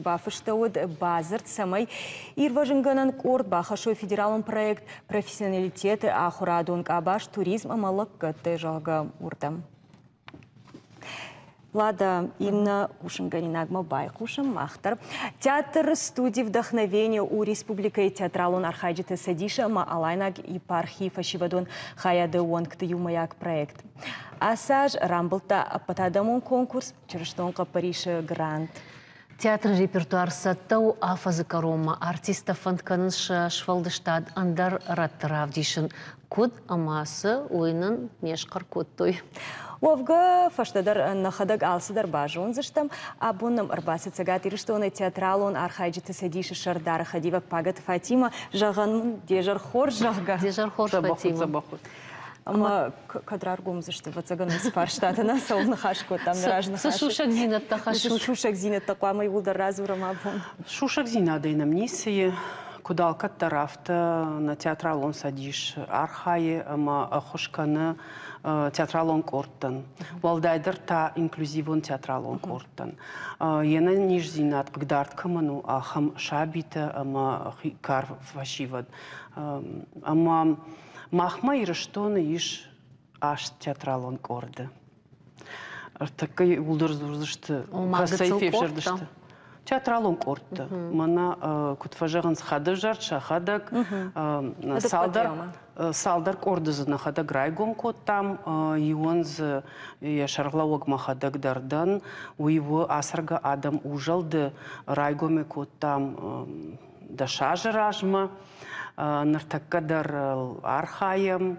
бафыстӕуыд бадзырд, цӕмӕй ирвӕзынгӕнӕн къорд бахӕссой федералон проект «Профессионалитеты ахуырадон къабаз туризм ӕмӕ лӕггӕдтӕ», зӕгъгӕ, уырдӕм. Лада, иннӕ хъусынгӕнинагмӕ байхъусӕм мах дӕр. Театр студи «Вдохновение» у республикӕйы театралон архайджыты цӕдисы ӕмӕ Алайнаг епархийы фӕсивӕдон хайады уӕнгты иумӕйаг проект. Ацы аз рамбылдта ӕппӕтадӕмон конкурс «Чырыстон хъӕппӕрисы грант». Театры репертуар цӕттӕ у афӕдзы кӕронмӕ. Артисттӕ фӕнд кӕнынц сӕ сфӕлдыстад ӕндӕр рӕтты равдисын. Куыд ӕмӕ цы, уый нын не схъӕр кодтой. Уӕвгӕ, фӕстӕдӕр нӕхӕдӕг алцыдӕр базондзыстӕм. Абон нӕм ӕрбацыд Цӕгат Ирыстоны театралон архайджыты цӕдисы сӕрдары хӕдивӕг Пагӕты Фатимӕ. Зӕгъӕн мын, де зӕр хорз, зӕгъгӕ. Де зӕр хорз, Фатимӕ. Ӕмӕ кӕд раргомдзысты, ӕвӕццӕгӕн, уыцы фарстатӕ нӕ цӕуыл ныхас кодтам нӕ разныхасы. Цы сусӕгдзинӕдтӕ хӕссут? Сусӕгдзинӕдтӕ хъуамӕ иууылдӕр радзурӕм абон. Сусӕгдзинадӕй нӕм ницы и. Куыд алкӕддӕр, афтӕ нӕ театралон цӕдис архайы ӕмӕ ӕххуыс кӕны театралон къордтӕн, уӕлдайдӕр та инклюзивон театралон къордтӕн. Йе нӕниздзинад хъыгдард кӕмӕн у, ахӕм сабитӕ ӕмӕ кар фӕсивӕд. Ӕмӕ Махмӕ Ирыстоны ис аст театралон къорды. Ӕртӕккӕ иууылдӕр дзурдзысты, кӕцӕй февзӕрдысты. Театралон къордтӕ. Мӕнӕ куыд фӕзӕгъынц, хӕдӕвзӕрд сӕхӕдӕг. Цалдӕр, цалдӕр къорды дзы нӕхӕдӕг райгом кодтам. Иуӕн дзы йӕ сӕргълӕууӕг мӕхӕдӕг дӕр дӕн. Уый у ацӕргӕ адӕм узӕлды райгомӕй кодтам 10 азы размӕ. Ныртӕккӕ дӕр архайӕм.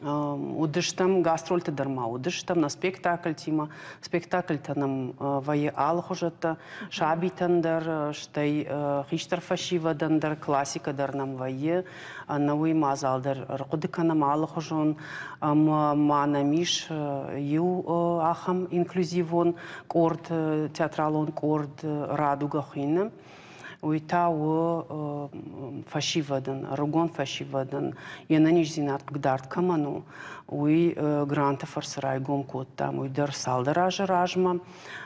Уыдыстӕм, гастрольты дӕр ма уыдыстӕм нӕ спектакльтимӕ. Спектакльтӕ нӕм вӕййы алыхуызӕттӕ, сабитӕн дӕр, стӕй хистӕр фӕсивӕдӕн дӕр, классикӕ дӕр нӕм вӕййы. Ӕнӕуый мадзал дӕр ӕрхъуыды кӕнӕм алыхуызон. Ӕмӕ ма нӕм ис иу ахӕм инклюзивон къорд, театралон къорд «Радуга» хуыйны. Уый та у фӕсивӕдӕн, ӕрыгон фӕсивӕдӕн, йе нӕниздзинад хъыгдард кӕмӕн у, уый гранты фӕрцы райгом кодтам. Уый дӕр цалдӕр азы размӕ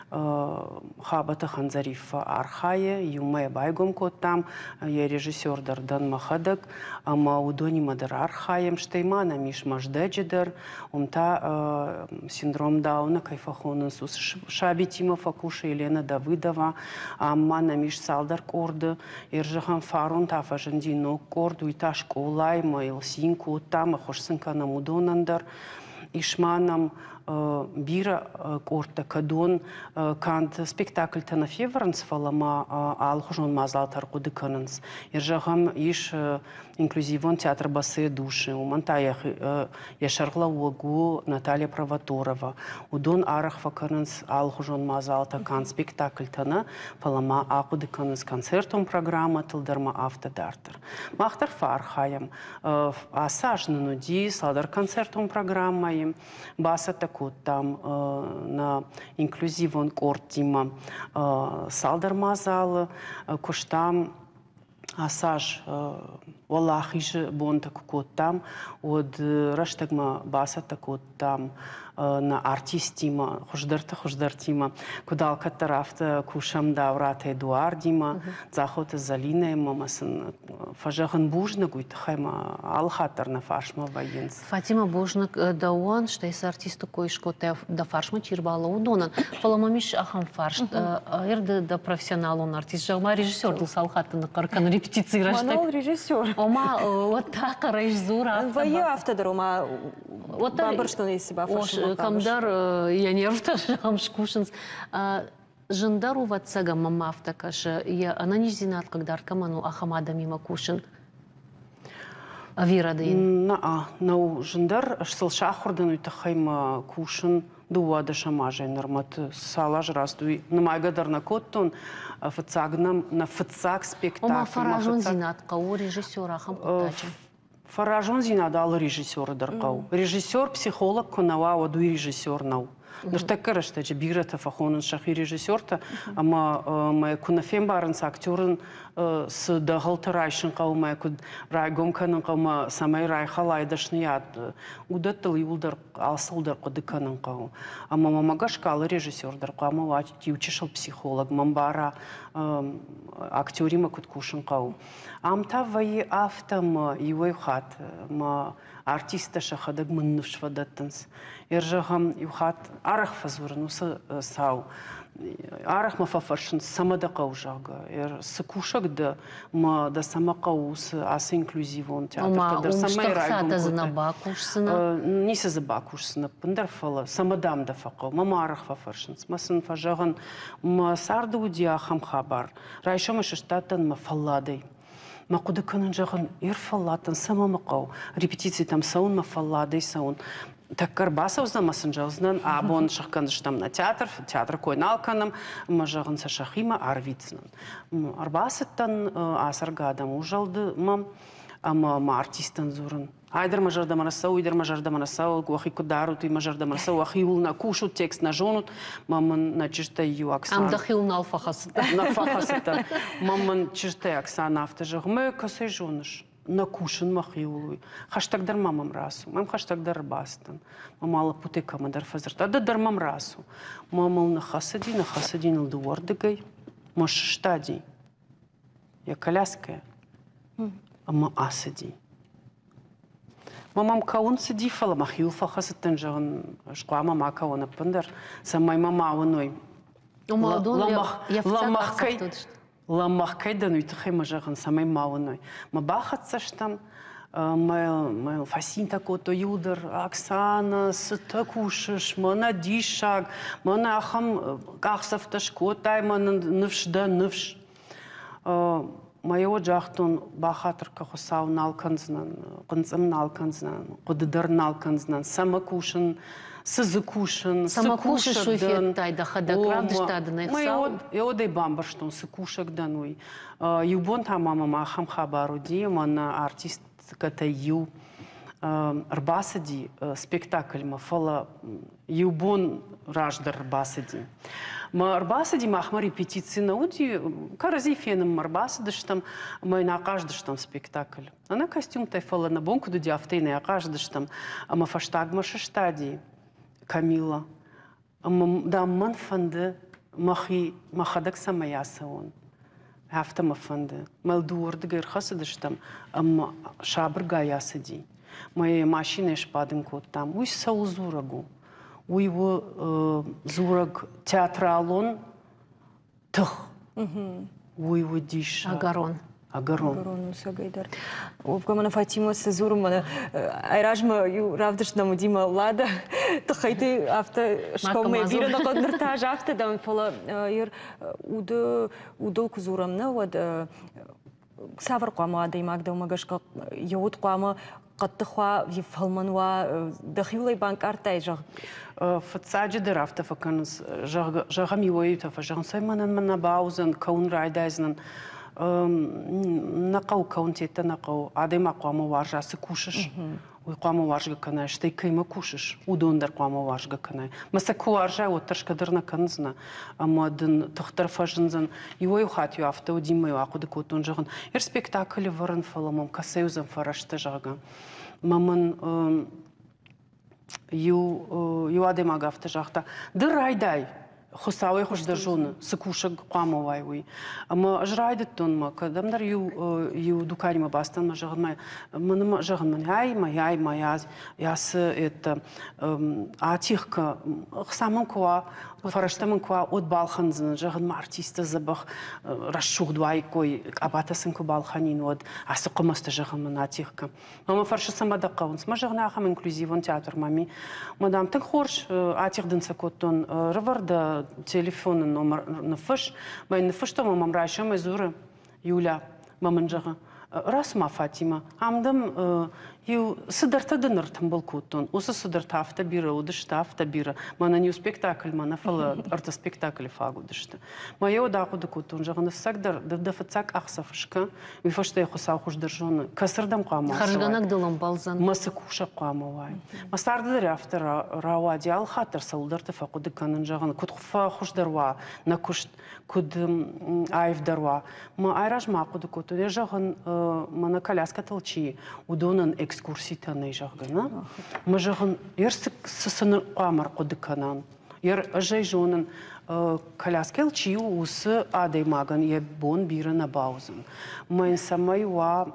Хабӕты Хандзариффӕ архайы, иумӕ йӕ байгом кодтам, йӕ режиссер дӕр дӕн мӕхӕдӕг, ӕмӕ уыдонимӕ дӕр архайӕм. Стӕй ма нӕм ис Мӕздӕджы дӕр, уым та синдром Дауна кӕй фӕхонынц, уыцы сабитимӕ фӕкусы Елена Давыдова. Ам ма нӕм ис цалдӕр къорды. Ӕрзӕгъӕм, фарон та фӕзынди ног къорд, уый та скъолайы ӕмӕ йыл цин кодтам, ӕххуыс сын кӕнӕм уыдонӕн дӕр. Ис ма нӕм бирӕ къордтӕ, кӕдон канд спектакльтӕ нӕ февӕрынц, фӕлӕ ма алыхуызон мадзалтӕ ӕрхъуыды кӕнынц. Зӕгъӕм, ис инклюзивон театр Босые души, уымӕн та йӕ сӕргълӕууӕг у Наталья Провоторова. Уыдон арӕх фӕкӕнынц алыхуызон мадзалтӕ, канд спектакльтӕ нӕ, фӕлӕ ма ахъуыды кӕнынц концертон программӕтыл дӕр ма афтӕ дарддӕр. Мах дӕр фӕархайӕм. Ацы аз нын уыди цалдӕр концертон программӕйы. Бацӕттӕ кодтам нӕ инклюзивон къордтимӕ цалдӕр мадзалы, куыстам ацы аз Уӕлахизы бонтӕ куы кодтам, уӕд рӕстӕгмӕ бацӕттӕ кодтам нӕ артисттимӕ, хуыздӕрты хуыздӕртимӕ. Куыд алкӕддӕр, афтӕ кусӕм Дауыраты Эдуардимӕ, Дзахоты Зӕлинӕимӕ ӕмӕ сын фӕзӕгъын бузныг, уый тыххӕй ма алы хатт дӕр нӕ фарсмӕ вӕййынц. Фатимӕ, бузныг дӕуӕн, стӕй цы артисты кой скодтай, дӕ фарсмӕ чи рбалӕууы, уыдонӕн. Фӕлӕ мӕм ис ахӕм фарст. Ӕрды дӕ профессионалон артист, зӕгъ ма, режиссер дыл цал хатты ныхъхъӕр кӕны репетицийы рӕстӕг? Мӕныл режиссер. Ома, уӕд та хъӕрӕй сдзур афтӕ. Вӕййы афтӕ дӕр, ома, бабырстон esi бафӕрсын. Кӕмдӕр йӕ нервтӕ зӕгъӕм скусынц. Зындӕр у, ӕвӕццӕгӕн, мӕнмӕ афтӕ кӕсы, йӕ ӕнӕниздзинад хъыгдард кӕмӕн у, ахӕм адӕмимӕ кусын. Ӕви рӕдыйын? Нӕ, нӕу зындӕр. Ӕз сыл сахуыр дӕн, уый тыххӕй мӕ кусын 12 азӕй нырмӕ цал азы рацыд, уый нымайгӕ дӕр нӕ кодтон. Фыццаг нӕм нӕ фыццаг спектакль. Ома фӕразондзинад хъӕуы режиссер ахӕм хъуыддаджы? Фӕразондзинад алы режиссеры дӕр хъӕуы. Режиссер психолог куы нӕ уа, уӕд уый режиссер нӕу. Ныртӕккӕ рӕстӕджы бирӕтӕ фӕхонынц сӕхи режиссертӕ, ӕмӕ мӕ куы нӕ фембарынц, актерӕн цы дӕгъӕлтӕ райсын хъӕуы, мӕ куыд райгом кӕнын хъӕуы, мӕ цӕмӕй райхӕлай дӕсныйад, уыдӕттыл иууылдӕр алцӕуылдӕр хъуыды кӕнын хъӕуы. Ӕмӕ мӕм гӕсгӕ алы режиссер дӕр хъуамӕ уа иу чысыл психолог, мӕ мбара, актеримӕ куыд кусын хъӕуы. Ам та вӕййы афтӕ, ӕмӕ иуӕй хатт мӕ артисттӕ сӕхӕдӕг мын ныфс фӕдӕттынц. Ӕрзӕгъӕм, иу хатт арӕх фӕдзурын уыцы цау. Арӕх мӕ фӕфӕрсынц, цӕмӕ дӕ хъӕуы, зӕгъгӕ. Цы кусӕг дӕ, мӕ дӕ цӕмӕ хъӕуы уыцы ацы инклюзивон театртӕ дӕр, цӕмӕй райгом кодтай? Бакусдзынӕ? Ницы дзы бакусдзынӕ ӕппындӕр, фӕлӕ цӕмӕ дам дӕ фӕхъӕуы? Мӕ ма арӕх фӕфӕрсынц. Мӕ сын фӕзӕгъын, мӕ царды уыди ахӕм хабар. Райсомы сыстадтӕн мӕ фӕлладӕй. Мӕ хъуыды кӕнын, зӕгъын, ӕрфӕлладтӕн, цӕмӕ мӕ хъӕуы? Репетицитӕм цӕуын, мӕ фӕлладӕй цӕуын. Тӕккӕ ӕрбацӕудзынӕн ӕмӕ сын зӕгъдзынӕн, абон сӕхгӕндзыстӕм нӕ театр, театры кой нал кӕнӕм, ӕмӕ зӕгъын сӕ сӕхимӕ арвитдзынӕн. Ӕрбацыдтӕн ацӕргӕ адӕм узӕлды мӕм ӕмӕ мӕ артисттӕн дзурын. Ай дӕр мӕ зӕрдӕмӕ нӕ цӕуы, уый дӕр мӕ зӕрдӕмӕ нӕ цӕуы, уӕхи куыд дарут, уый мӕ зӕрдӕмӕ нӕ цӕуы, уӕхиуыл нӕ кусут, текст нӕ зонут, мӕ мын нӕ чызджытӕй иу Оксана. Ам дӕхиуыл нал фӕхӕцыдтӕ? Нӕ фӕхӕцыдтӕн. Мӕ мын чызджытӕй Оксана афтӕ зӕгъы, мӕ кӕцӕй зоныс? Нӕ кусын мӕхиуыл уый. Хӕстӕгдӕр ма мӕм рацу. Мӕм хӕстӕгдӕр ӕрбацыдтӕн. Мӕ ма лӕппутӕй кӕмӕдӕр фӕдзырдта, ды дӕр мӕм рацу. Мӕ мыл ныххӕцыди, ныххӕцыди ныл дыууӕрдыгӕй. Мӕ сыстади йӕ коляскӕйӕ ӕмӕ ацыди. Мӕ мӕм кӕуын цыди, фӕлӕ мӕхиуыл фӕхӕцыдтӕн, зӕгъын, ӕз хъуамӕ ма кӕуон ӕппындӕр, цӕмӕй мӕ ма уыной. Лӕмӕгъ кӕй дӕн, уый тыххӕй мӕ зӕгъын, цӕмӕй ма уыной. Мӕ бахӕццӕ стӕм, мӕ фӕцинтӕ кодтой иуылдӕр, Оксана, цытӕ кусыс, мӕнӕ диссаг, мӕнӕ ахӕм къахдзӕфтӕ скодтай, мӕнӕ ныфс дӕ, ныфс. Мӕ уӕд загътон, бахатыр кӕ, Хуыцау, нал кӕндзынӕн, хъынцъым нал кӕндзынӕн, хъуыды дӕр нал кӕндзынӕн, цӕмӕ кусын, цы дзы кусын, цы кусыс, уый федтай дӕхӕдӕг, равдыста дын ӕй Хуыцау. Еодӕй бамбӕрстон, цы кусӕг дӕн, уый. Иу бон та ма мӕм ахӕм хабар уыди, ӕмӕ нӕ артисткӕтӕй иу ӕрбацыди спектакльмӕ, фӕлӕ иу бон раздӕр ӕрбацыди. Мӕ ӕрбацыди махмӕ репетици нӕ уыди, кӕрӕдзи фенынмӕ ӕрбацыдыстӕм ӕмӕ йын ахъаздыстӕм спектакль. Ӕнӕ костюмтӕй, фӕлӕ нӕ бон куыд уыди, афтӕ йын ӕй ахъаздыстӕм. Ӕмӕ фӕстагмӕ сыстади Камилла. Ӕмӕ, дам, мӕн фӕнды мӕхи мӕхӕдӕг цӕмӕй ацӕуон. Афтӕ мӕ фӕнды. Мӕ дыууӕрдыгӕй ӕрхӕцыдыстӕм ӕмӕ сабыргай ацыди. Мӕ йӕ машинӕйы сбадын кодтам. Уый цӕуыл дзурӕг у? Уый у дзурӕг театралон тых. Уый у диссаг. Ӕгӕрон. Ӕгӕрон. Ӕгӕрон у цӕгӕйдӕр. Уӕвгӕ мӕнӕ Фатимӕ цы дзуры, мӕнӕ айразмӕ иу равдыст нӕм уыди мӕ Лада тыххӕйты афтӕ скоммӕ бирӕ нӕ хъуыд, ныр та ӕз афтӕ дӕн, фӕлӕ уды удыл куы дзурӕм, нӕ, уӕд цавӕр хъуамӕ адӕймаг дӕумӕ гӕсгӕ йӕ уд хъуамӕ хъӕддых уа, фӕлмӕн уа, дӕхиуыл ӕй банкъардтай, зӕгъ? Фыццаджыдӕр афтӕ фӕкӕнынц, зӕгъӕм, иуӕй-иутӕ фӕзӕгъынц, ай мӕнӕн мӕ нӕ баудзӕн, кӕуын райдайдзынӕн. Нӕ хъӕуы кӕуын, теттӕ нӕ хъӕуы. Адӕймаг хъуамӕ уарза, цы кусыс, уый хъуамӕ уарзгӕ кӕнай, стӕй кӕимӕ кусыс, уыдон дӕр хъуамӕ уарзгӕ кӕнай. Мӕ сӕ куы уарзай, уӕд тӕрсгӕ дӕр нӕ кӕндзынӕ ӕмӕ дын тых дӕр фӕзындзӕн. Иуӕй-иу хатт-иу афтӕ уыди, мӕ-иу ахъуыды кодтон, зӕгъын, ӕр спектакль ӕвӕрын, фӕлӕ мӕм кӕцӕй уыдзӕн фӕрӕзтӕ, зӕгъгӕ. Мӕ мын иу, иу адӕймаг афтӕ загъта, ды райдай, Хуыцауӕй хуыздӕр зоны, цы кусӕг хъуамӕ уай, уый. Ӕмӕ ӕз райдыдтон мӕ кӕдӕмдӕр иу, иу дуканимӕ бацыдтӕн мӕ зӕгъын, мӕ зӕгъын мын ай, мӕ ай, мӕ ацы это атигъ кӕ, ӕхца мын куы уа, фӕрӕзтӕ мын куы уа, уӕд балхӕндзынӕн, зӕгъын, мӕ артисттӕ дзӕбӕх рӕсугъд уаиккой, къабатӕ сын куы балхӕнин, уӕд ацы хъуымӕцтӕ, зӕгъын мын атигъ кӕ. Мӕ фӕрсы, цӕмӕ дӕ хъӕуынц? Мӕ зӕгъын, ахӕм инклюзивон театр мӕм и. Мӕ дам, тынг хорз атигъ дын сӕ кодтон. Рывӕр дӕ телефоны номер ныффысс. Мӕ йын ныффыстон, ӕмӕ мӕм райсомӕй дзуры Юля, мӕ мын зӕгъы, Рацу-ма, Фатимӕ, ам дӕм иу цыдӕртӕ дын ӕртымбыл кодтон. Уыцы цыдӕртӕ афтӕ бирӕ уыдысты, афтӕ бирӕ. Мӕнӕн иу спектакльмӕ нӕ, фӕлӕ ӕртӕ спектаклы фаг уыдысты. Мӕ йӕ уӕд ахъуыды кодтон, зӕгъын, ӕцӕгдӕр дӕ фыццаг къахдзӕф скӕ, уый фӕстӕ йӕ Хуыцау хуыздӕр зоны, кӕцырдӕм хъуамӕ ацӕуай. Хӕрзгӕнӕг дыл ӕмбӕлдзӕн. Мӕ цы кусӕг хъуамӕ уай. Мӕ царды дӕр афтӕ рауади, алыхатт дӕр цӕуылдӕрты фӕхъуыды кӕнын, зӕгъын, куыд фӕхуыздӕр уа нӕ куыст, куыд аивдӕр уа. Мӕ айразмӕ ахъуыды кодтон, йӕ зӕгъын, мӕнӕ коляскӕтыл чи, уыдонӕн экскурситӕ нӕй, зӕгъгӕ, нӕ? Мӕ зӕгъын, ер цы сын хъуамӕ ӕрхъуыды кӕнӕм? Ер ӕз ӕй зонын, коляскӕйыл чи у, уыцы адӕймагӕн йӕ бон бирӕ нӕ бауыдзӕн. Мӕ йын цӕмӕй уа,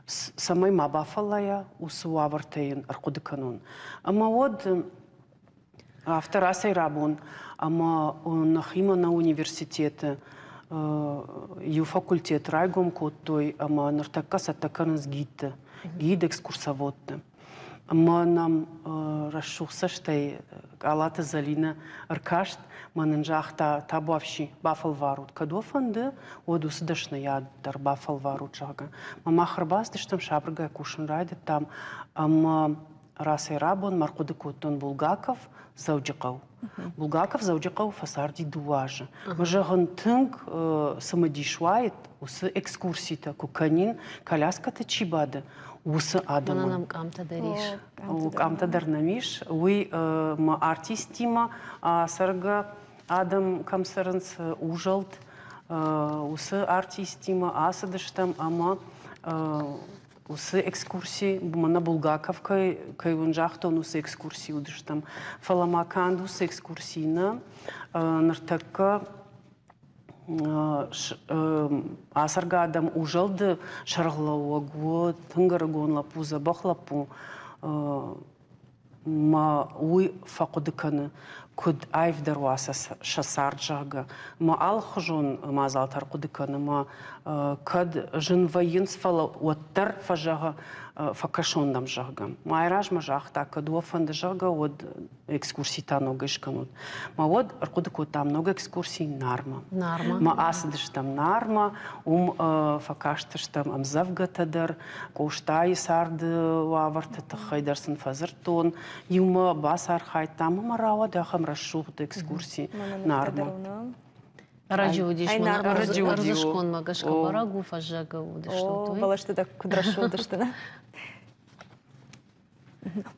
цӕмӕй ма бафӕллайа, уыцы уавӕртӕ йын ӕрхъуыды кӕнон. Ӕмӕ уӕд Афтӕ рацӕй-рабон ӕмӕ нӕхимӕ нӕ университеты иу факультет райгом кодтой ӕмӕ ныртӕккӕ цӕттӕ кӕнынц гидты, гид-экскурсоводты. Ӕмӕ нӕм рӕсугъд цӕстӕй Къалаты Зӕлинӕ ӕркаст мӕ нын загъта, табуафси, бафӕлварут, кӕд уӕ фӕнды, уӕд уыцы дӕсныйад дӕр бафӕлварут, зӕгъгӕ. Мӕ мах ӕрбацыдыстӕм, сабыргай кусын райдыдтам ӕмӕ Рацӕй-рабон мӕ ӕрхъуыды кодтон Булгаков Дзӕуджыхъӕу. Булгаков Дзӕуджыхъӕуы фӕцарди дыууӕ азы. Мӕ зӕгъын, тынг цымыдис уаид, уыцы экскурситӕ куы кӕнин, коляскӕты чи бады, уыцы адӕмӕн. Мӕнӕн къамтӕ дӕр ис. Къамтӕ дӕр нӕм ис. Уый мӕ артисттимӕ ацӕргӕ адӕм кӕм цӕрынц, узӕлд, уыцы артисттимӕ ацыдыстӕм ӕмӕ уыцы экскурси, мӕнӕ Булгаков кӕй, кӕй уын загътон, уыцы экскурси уыдыстӕм. Фӕлӕ ма канд уыцы экскурси нӕ, ныртӕккӕ ацӕргӕ адӕм узӕлды сӕргълӕууӕг у тынг ӕрыгон лӕппу, дзӕбӕх лӕппу. Мӕ уый фӕхъуыды кӕны, куыд аивдӕр уа сӕ цард, зӕгъгӕ. Мӕ алыхуызон мадзалтӕ ӕрхъуыды кӕны, мӕ кӕд зын вӕййынц, фӕлӕ уӕддӕр фӕзӕгъы, фӕкӕсон дӕм, зӕгъгӕ. Мӕ размӕ загъта, кӕд уӕ фӕнды, зӕгъгӕ, уӕд экскурситӕ ногӕй скӕнут. Мӕ уӕд ӕрхъуыды кодтам ног экскурси Нармӕ. Нармӕ. Мӕ ацыдыстӕм Нармӕ, уым фӕкастыстӕм ӕмдзӕвгӕтӕ дӕр, Къостайы царды уавӕрты тыххӕй дӕр сын фӕдзырдтон, иумӕ бацархайдтам ӕмӕ рауад ахӕм рӕсугъд экскурси Нармӕ. Раджы уыдис ӕрдзысконмӕ гӕсгӕ бӕрӕг у фӕззӕгы уыдыстут, уый? Бӕлӕсты дӕр куыд рӕсугъд сты, нӕ?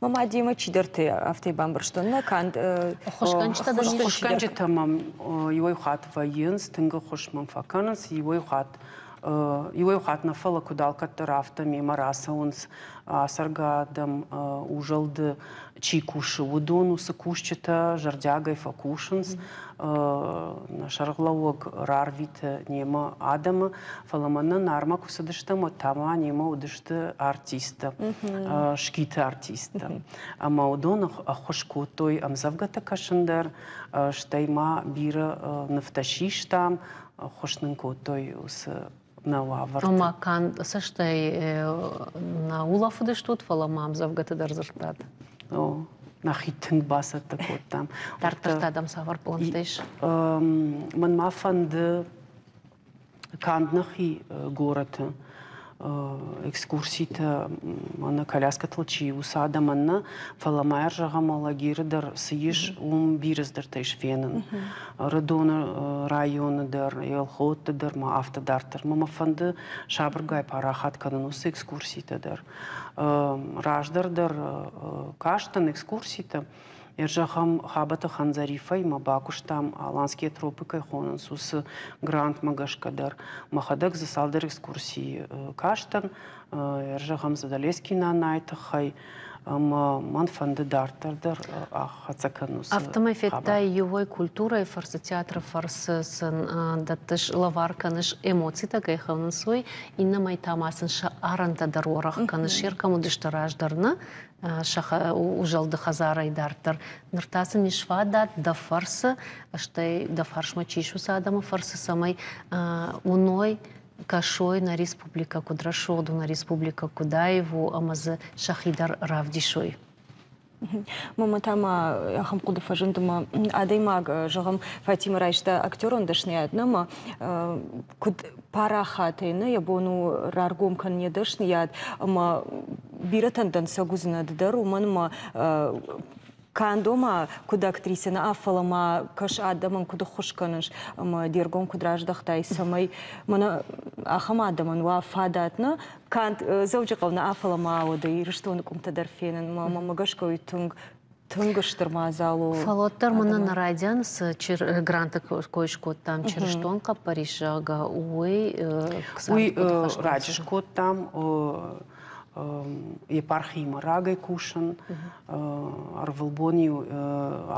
Мӕ мадимӕ чидӕртӕ афтӕ бамбӕрстон, нӕ канд Ӕххуысгӕнджытӕ дӕр Ӕххуысгӕнджытӕ мӕм иуӕй хатт вӕййынц, тынг ӕххуыс мӕм фӕкӕнынц, иуӕй хатт иуӕй хатт нӕ, фӕлӕ куыд алкӕддӕр, афтӕ мемӕ рацӕуынц ацӕргӕ адӕм, узӕлды чи кусы, уыдон, уыцы кусджытӕ зӕрдиагӕй фӕкусынц. Нӕ сӕргълӕууӕг рарвиты немӕ адӕмы, фӕлӕ мӕнӕ Нармӕ куы цыдыстӕм, уӕд та ма немӕ уыдысты артисттӕ, скиты артисттӕ. Ӕмӕ уыдон ӕххуыс кодтой ӕмдзӕвгӕтӕ кӕсын дӕр, стӕй ма бирӕ нывтӕ систам, ӕххуыс нын кодтой уыцы нӕ уавӕрты. Ома канд цӕстӕй нӕ улӕфыдыстут, фӕлӕ ма ӕмдзӕвгӕты дӕр дзырдтат. О, нӕхи тынг бацӕттӕ кодтам. Дарддӕр та дӕм цавӕр пълӕнттӕ ис? Мӕн ма фӕнды канд нӕхи горӕты экскурситӕ мӕнӕ коляскӕтыл чи уыцы адӕмӕн нӕ, фӕлӕ ма ӕрзӕгъӕм Алагиры дӕр цы ис, уым бирӕ цыдӕртӕ ис фенын. Ӕрыдоны районы дӕр, Елхотты дӕр ма афтӕ дарддӕр. Мӕ фӕнды сабыргай парахат кӕнын уыцы экскурситӕ дӕр. Раздӕр дӕр кастӕн экскурситӕ. Зӕгъӕм, Хабӕты Хандзарифӕимӕ бакуыстам Аланские тропы кӕй хонынц, уыцы грантмӕ гӕсгӕ дӕр. Мӕхӕдӕг дзы цалдӕр экскурсийы кастӕн. Зӕгъӕм, Задалески нанайы тыххӕй ӕмӕ мӕн фӕнды дарддӕр дӕр ахӕццӕ кӕнын уыцы Афтӕмӕй федтай иуӕй культурӕйы фӕрцы, театры фӕрцы сын дӕттыс, лӕвар кӕныс эмоцитӕ кӕй хонынц, уый, иннӕмӕй та ма сын сӕ арӕнтӕ дӕр уӕрӕх кӕныс, се ркӕм уыдысты раздӕр нӕ, сӕ узӕлды хӕдзарӕй дарддӕр. Ныр та сын ис фадат дӕ фӕрцы, стӕй дӕ фарсмӕ чи ис, уыцы адӕмы фӕрцы, цӕмӕй уыной, кӕсой нӕ республикӕ куыд рӕсугъд у, нӕ республикӕ куыд аив у ӕмӕ дзы сӕхи дӕр равдисой. Мамӕ та ма ахӕм хъуыды фӕзынд ӕмӕ адӕймаг, зӕгъӕм, Фатимӕ райста актерон дӕсныйад, нӕ ӕмӕ куыд парахатӕй нӕ йӕ бон у раргом кӕнын йӕ дӕсныйад ӕмӕ бирӕтӕн дӕнцӕг уыдзынӕ ды дӕр, уымӕн ӕмӕ канд ома куыд актрисӕ нӕ, фӕлӕ ма кӕс адӕмӕн куыд ӕххуыс кӕныс ӕмӕ де ргом куыд раздӕхтай, цӕмӕй мӕнӕ ахӕм адӕмӕн уа фадат нӕ канд Дзӕуджыхъӕу нӕ, фӕлӕ ма уӕдӕ Ирыстоны къуымтӕ дӕр фенын. Мӕ гӕсгӕ уый тынг тынг стыр мадзал у. Фӕлӕ уӕддӕр мӕнӕ нӕ райдианы цы гранты кой скодтам, чырыстон хъӕппӕрис, зӕгъгӕ, уый Уый раджы скодтам, епархиимӕ рагӕй кусын, ӕрвылбон-иу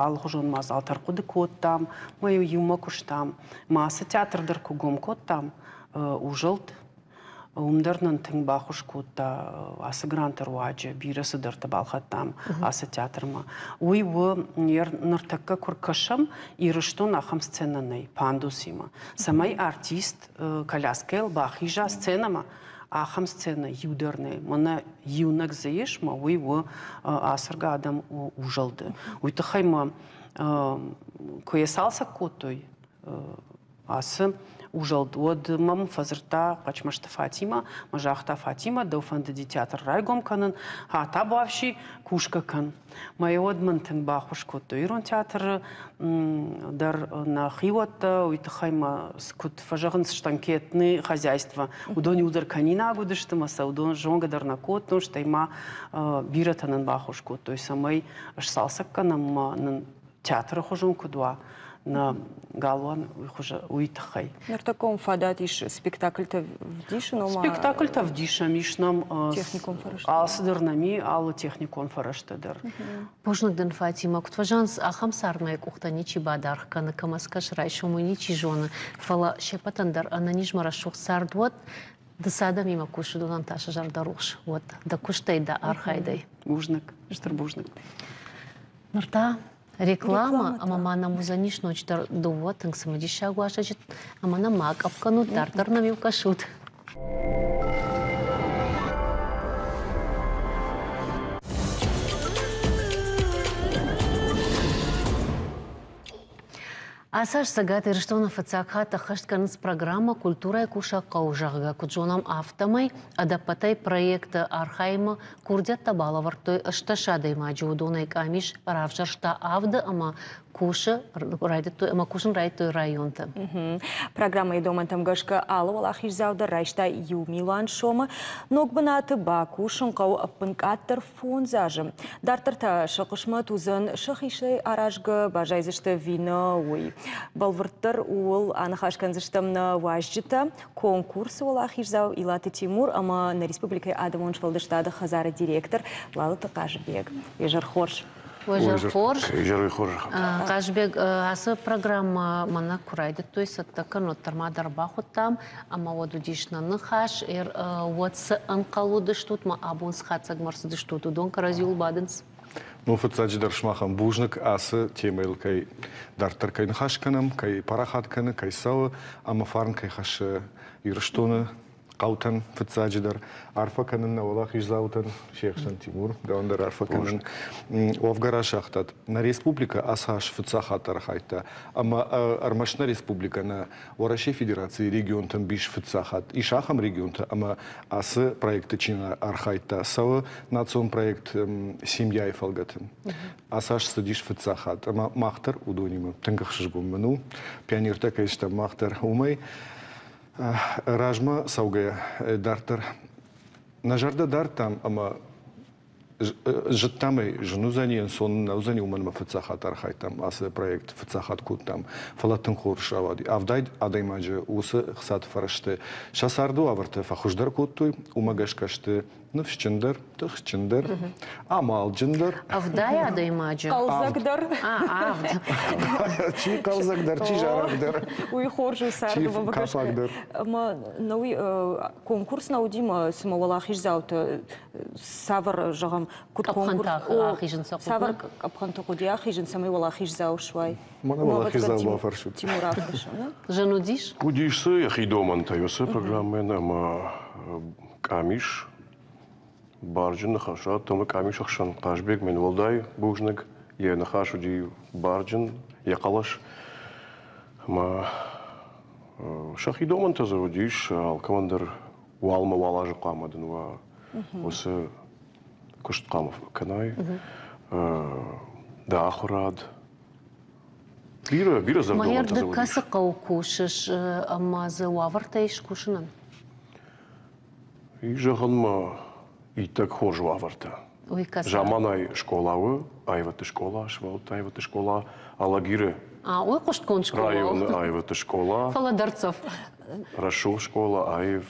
алыхуызон мадзалтӕ ӕрхъуыды кодтам, мӕ-иу иумӕ куыстам. Мӕ ацы театр дӕр куы гом кодтам, узӕлд Уым дӕр нын тынг баххуыс кодта ацы гранты руаджы, бирӕ цыдӕртӕ балхӕдтам ацы театрмӕ. Уый у, ныртӕккӕ куы ркӕсӕм, Ирыстон ахӕм сценӕ нӕй пандусимӕ. Цӕмӕй артист коляскӕйыл бахиза сценӕмӕ, ахӕм сценӕ иу дӕр нӕй. Мӕнӕ иунӕг дзы ис, мӕ уый у ацӕргӕ адӕм узӕлды. Уый тыххӕй мӕ куы йӕ цалцӕг кодтой, ацы узӕлд, уӕд мӕм фӕдзырдта Хъӕцмӕзты Фатимӕ мӕ загъта, Фатимӕ, дӕу фӕндыди театр райгом кӕнын, ха табуафси, кусгӕ кӕн. Мӕ уӕд мын тынг баххуыс кодтой ирон театры дӕр нӕ хиуӕттӕ, уый тыххӕй мӕ куыд фӕзӕгъынц, штанкетный хозяйство, уыдон иуылдӕр кӕнинаг уыдысты, мӕ сӕ уыдон зонгӕ дӕр нӕ кодтон, стӕй ма бирӕтӕ нын баххуыс кодтой, цӕмӕй сцалцӕг кӕнӕм мӕ нын театры хуызон куыд уа, нӕ галуан уый тыххӕй. Ныртӕккӕ фадат ис спектакльтӕ вдисын, ома Спектакльтӕ вдисӕм, ис нӕм техникон фӕрӕзтӕ. Алцыдӕр нӕм и, алы техникон фӕрӕзтӕ дӕр. Бузныг дын, Фатимӕ. Куыд фӕзӕгъынц, ахӕм цардмӕ йӕ къухтӕ ничи бадаргъ кӕны, кӕмӕ скӕсы райсом, уый ничи зоны. Фӕлӕ се ппӕтӕн дӕр ӕнӕнизмӕ рӕсугъд цард уӕд, ды цы адӕмимӕ кусыс, уыдонӕн та сӕ зӕрдӕ рухс уӕд дӕ куыстӕй, дӕ архайдӕй. Бузныг, стыр бузныг. Ныр та реклама ӕмӕ ма нӕм уыдзӕнис ноджыдӕр дыууӕ тынг цымыдисаг уазӕджы ӕмӕ нӕ ма къӕпп кӕнут, дарддӕр нӕм-иу кӕсут. Ацы аз Цӕгат Ирыстоны фыццаг хатт ӕххӕст кӕнынц программӕ «Культурӕйы кусӕг хъӕу», зӕгъгӕ, куыд зонӕм, афтӕмӕй ӕдӕппӕтӕй проекты архайынмӕ курдиӕттӕ балӕвӕрдтой 18 адӕймаджы. Уыдонӕй къамис равзӕрста авды ӕмӕ кусы райдыдтой ӕмӕ кусын райдыдтой районты. Программӕйы домӕнтӕм гӕсгӕ алы уӕлахиздзау дӕр райста иу милуан сомы. Ног бынаты бакусын хъӕуы ӕппынкъаддӕр фондз азы. Дарддӕр та сӕ хъысмӕт уыдзӕн сӕхицӕй аразгӕ, баззайдзысты ӕви нӕ, уый. Бӕлвырддӕр ууыл аныхас кӕндзыстӕм нӕ уазджытӕ, конкурсы уӕлахиздзау Илаты Тимур ӕмӕ нӕ республикӕйы адӕмон сфӕлдыстады хӕдзары директор Лалыты Хъазыбег. Изӕр хорз! Изӕр хорз. Изӕр хорз. Хъазбег, ацы программӕ мӕнӕ куы райдыдтой цӕттӕ кӕнын, уӕддӕр ма дӕр бахуыдтам ӕмӕ уӕд уыдис нӕ ныхас. Уӕд цы ӕнхъӕл уыдыстут, мӕ абон цы хатдзӕгмӕ ӕрцыдыстут, уыдон кӕрӕдзиуыл бадынц? Ну, фыццаджыдӕр сымахӕн бузныг ацы темӕйыл кӕй дарддӕр кӕй ныхас кӕнӕм, кӕй парахат кӕны, кӕй цӕуы ӕмӕ фарн кӕй хӕссы Ирыстоны хъӕутӕн фыццаджыдӕр. Арфӕ кӕнын нӕ уӕлахиздзаутӕн, се хсӕн Тимур, дӕуӕн дӕр арфӕ кӕнын. Уӕвгӕ расагътат, нӕ республикӕ ацы аз фыццаг хатт архайдта ӕмӕ ӕрмӕст нӕ республикӕ нӕ, Уӕрӕсейы Федерацийы регионтӕн бис фыццаг хатт. Ис ахӕм регионтӕ ӕмӕ ацы проекты чи нӕ архайдта, цӕуы национ проект «Семья-йы фӕлгӕты. Ацы аз цыдис фыццаг хатт ӕмӕ мах дӕр уыдонимӕ тынг ӕхсызгон мын у, пионертӕ кӕй стӕм мах дӕр, уымӕй. Размӕ цӕугӕйӕ дарддӕр нӕ зӕрдӕ дардтам ӕмӕ зыдтам ӕй, зын уыдзӕни, ӕнцон нӕ уыдзӕни, уымӕн ӕмӕ фыццаг хатт архайдтам, ацы проект фыццаг хатт кодтам, фӕлӕ тынг хорз рауади. Авдай адӕймаджы уыцы хцаты фӕрӕзты сӕ царды уавӕртӕ фӕхуыздӕр кодтой, уымӕ гӕсгӕ сты ныфсджындӕр, тыхджындӕр, амалджындӕр. Ӕвдай адӕймаджы. Хъӕлдзӕгдӕр. Авд. Чи хъӕлдзӕгдӕр, чи зарагдӕр. Уый хорз у царды Чи кафагдӕр. Ӕмӕ науи конкурс нӕ уыди ӕмӕ цыма уӕлахиздзаутӕ цавӕр, зӕгъӕм, куыд конкурс ахизын сӕ цавӕр къӕпхӕнты хъуыди ахизын, цӕмӕй уӕлахиздзау суай? Мӕнӕ уӕлахиздзау бафӕрсут. Тимур афӕрсӕм. Зын уыдис? Уыдис дзы йӕхи домӕнтӕ уыцы программӕйӕн ӕмӕ къамис барджын ныхас радта ӕмӕ къамисы хсӕн Хъазбег мӕн уӕлдай бузныг. Йӕ ныхас уыди барджын, йӕ хъӕлӕс. Ӕмӕ Сӕхи домӕнтӕ дзы уыдис, алкӕмӕн дӕр уалмӕ уал азы хъуамӕ дын уа уыцы куыст хъуамӕ кӕнай. Дӕ ахуырад. Бирӕ, бирӕ зӕрдомӕнтӕ дзы уыдис. Кӕцы хъӕуы кусыс ӕмӕ дзы уавӕртӕ ис кусынӕн? Зӕгъын ма иттӕг хорз уавӕртӕ. Заманай скъола у, аивӕдты скъола, сывӕллӕтты аивӕдты скъола, Алагиры уый хъуыстгонд скъола районы аивӕдты скъола. Фӕлӕ дӕрддзӕф. Рӕсугъд скъола, аив,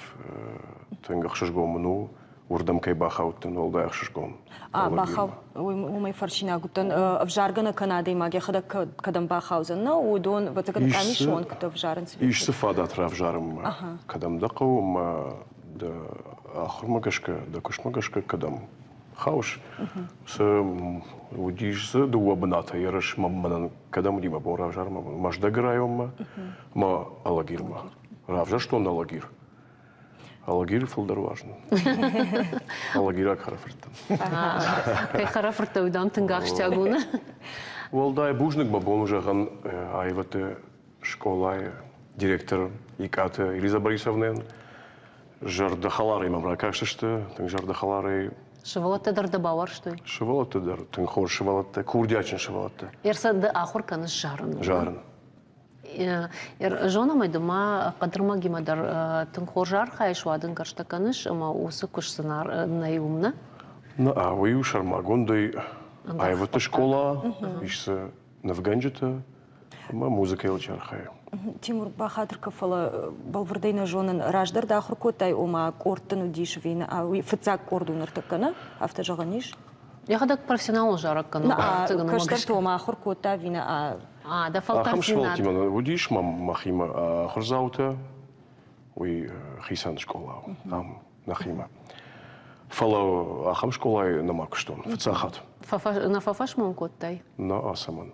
тынг ӕхсызгон мын у, уырдӕм кӕй бахаудтӕн, уӕлдай ӕхсызгон. Бахау, уымӕй фӕрсинаг уыдтӕн, ӕвзаргӕ нӕ кӕна адӕймаг йӕхӕдӕг кӕдӕм бахаудзӕн, нӕ, уыдон, ӕвӕццӕгӕн, къамисы уӕнгтӕ ӕвзарынц. Ис дзы фадат равзарынмӕ, кӕдӕм дӕ хъӕуы ӕмӕ дӕ ахуырмӕ гӕсгӕ, дӕ куыстмӕ гӕсгӕ кӕдӕм хауыс. Цы уыдис дзы дыууӕ бынаты ерыс мӕнӕн кӕдӕм уыди мӕ бон равзарынмӕ Мӕздӕгы районмӕ ӕмӕ Алагирмӕ. Равзӕрстон Алагир. Алагиры фылдӕр уарзын. Алагираг хӕрӕфырттӕн. Кӕй хӕрӕфырттӕ уыдам тынг ахсджиаг у, нӕ? Уӕлдай бузныг мӕ бон у зӕгъын аивӕдты скъолайы директор Икъаты Элиза Борисовнӕйӕн. Зӕрдӕхӕларӕй мӕм ракастысты, тынг зӕрдӕхӕларӕй. Сывӕллӕттӕ дӕр дӕ бауарзтой? Сывӕллӕттӕ дӕр, тынг хорз сывӕллӕттӕ, курдиатджын сывӕллӕттӕ. Ерса, ды ахуыр кӕныс зарын? Зарын. Зонӕм ӕй, ды ма хъӕдырмӕгимӕ дӕр тынг хорз архайыс, уадынгӕрзтӕ кӕныс ӕмӕ уыцы куыст сын нӕй уым, нӕ? Нӕ, уый у сӕрмагондӕй аивӕдты скъола, ис дзы нывгӕнджытӕ ӕмӕ музыкӕйыл чи архайы. Тимур, бахатыр кӕ, фӕлӕ бӕлвырдӕй нӕ зонын, раздӕр дӕ ахуыр кодтай, ома къордтын уыдис ӕви нӕ? Фыццаг къорд у ныртӕккӕ, нӕ? Афтӕ зӕгъӕн ис? Йӕхӕдӕг профессионалон зарӕггӕнӕг. Кӕстӕрты ома ахуыр кодта ӕви нӕ? Дӕ Ахӕм сывӕллӕттимӕ уыдис мӕм мӕхимӕ ахуырдзаутӕ, уый хицӕн скъола у ам нӕхимӕ. Фӕлӕ ахӕм скъолайы нӕма куыстон фыццаг хатт. Нӕ фӕфӕсмон кодтай? Нӕ, цӕмӕн.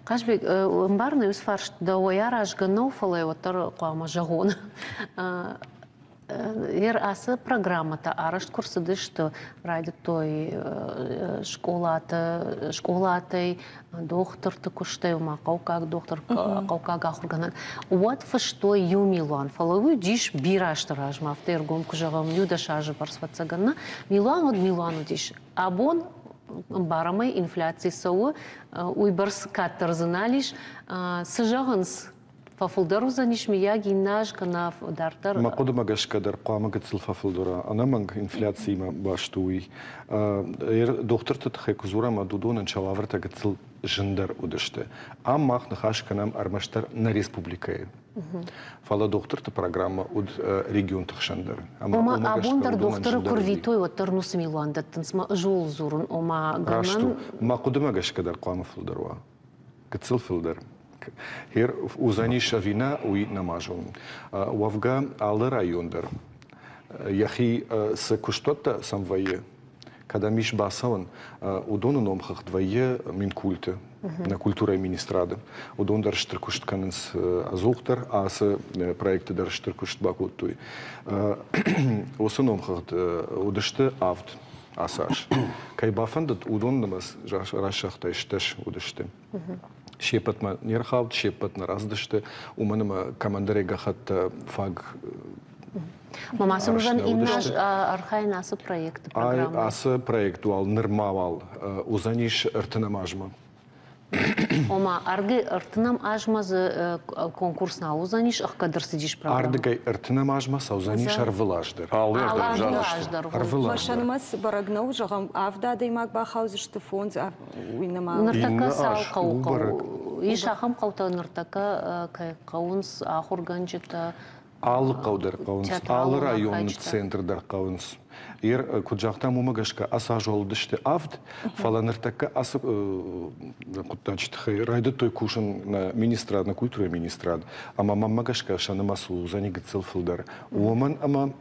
Хъазбег, ӕмбарын ӕй уыцы фарст дӕуӕй аразгӕ нӕу, фӕлӕ уӕддӕр хъуамӕ зӕгъон. Ер ацы программӕтӕ арӕзт куы рцыдысты, райдыдтой скъолаты, скъолатӕй, дохтырты куыстӕй, ома хъӕуккаг дохтыр, хъӕуккаг ахуыргӕнӕг, уӕд фыстой иу милуан. Фӕлӕ уый уыдис бирӕ азты размӕ, афтӕ ӕргом куы зӕгъӕм, иу дӕс азы бӕрц фӕццӕгӕн нӕ. Милуан уӕд милуан уыдис. Абон ӕмбарӕм ӕй, инфляци цӕуы, уыйбӕрц кӕддӕр дзы нал ис. Цы зӕгъынц Фӕфылдӕр уыдзӕнис, мыййаг, иннӕ аз кӕнӕ дарддӕр? Мӕ хъуыдымӕ гӕсгӕ дӕр хъуамӕ гыццыл фӕфылдӕр уа. Ӕнӕмӕнг инфляциимӕ баст у уый. Дохтырты тыххӕй куы дзурӕм, уӕд уыдонӕн сӕ уавӕртӕ гыццыл зындӕр уыдысты. Ам мах ныхас кӕнӕм ӕрмӕстдӕр нӕ республикӕйы. Фӕлӕ дохтырты программӕ уыд регионты хсӕн дӕр. Ома абон дӕр дохтыры куы рвитой, уӕддӕр нуцы милуан дӕттынц. Мӕ ӕз ууыл дзурын, ома гӕнӕн... Раст у. Мӕ хъуыдымӕ гӕсгӕ дӕр хъуамӕ фылдӕр уа. Гыццыл фылдӕр. Хер уыдзӕнис ӕви нӕ, уый нӕма зонын. Уӕвгӕ, алы район дӕр йӕхи цы куыстуӕттӕ сӕм вӕййы, кӕдӕм ис бацӕуӕн, уыдоны номхыгъд вӕййы Минкульты, нӕ культурӕйы министрады. Уыдон дӕр стыр куыст кӕнынц ӕдзухдӕр, ацы проекты дӕр стыр куыст бакодтой. Уыцы номхыгъд уыдысты авд ацы аз. Кӕй бафӕндыд, уыдон нымӕц рӕсугъдтӕй стӕс уыдысты. Се ппӕтмӕ не рхауд, се ппӕт нӕ рацыдысты, уымӕн ӕмӕ кӕмӕндӕр гӕххӕттӕ фаг Мама, цы уыдзӕн иннӕ аз архайын ацы проекты программӕйы? Ацы проект уал нырма уал уыдзӕнис ӕртынӕм азмӕ. Ома, ардыгӕй ӕртынӕм азмӕ дзы конкурс нал уыдзӕнис, ӕхгӕд ӕрцыдис программӕ? Ардыгӕй ӕртынӕм азмӕ цӕудзӕнис ӕрвылаз дӕр. Алы аз дӕр. Ӕрвылаз дӕр. Нымӕц бӕрӕг нӕу, зӕгъӕм, авд адӕймаг бахаудзысты, фондз, уый нымӕ. Ныртӕккӕ цал хъӕуы хъӕуы? Ис ахӕм хъӕутӕ ныртӕккӕ кӕй хъӕуынц ахуыргӕнджытӕ, Алы хъӕу дӕр хъӕуынц, алы районы центр дӕр хъӕуынц. Ер, куыд загътам, уымӕ гӕсгӕ ацы аз уыдысты авд, фӕлӕ ныртӕккӕ ацы хъуыддаджы тыххӕй райдыдтой кусын нӕ министрад, нӕ культурӕйы министрад, ӕмӕ мӕнмӕ гӕсгӕ сӕ нымӕц уыдзӕни гыццыл фылдӕр. Уымӕн ӕмӕ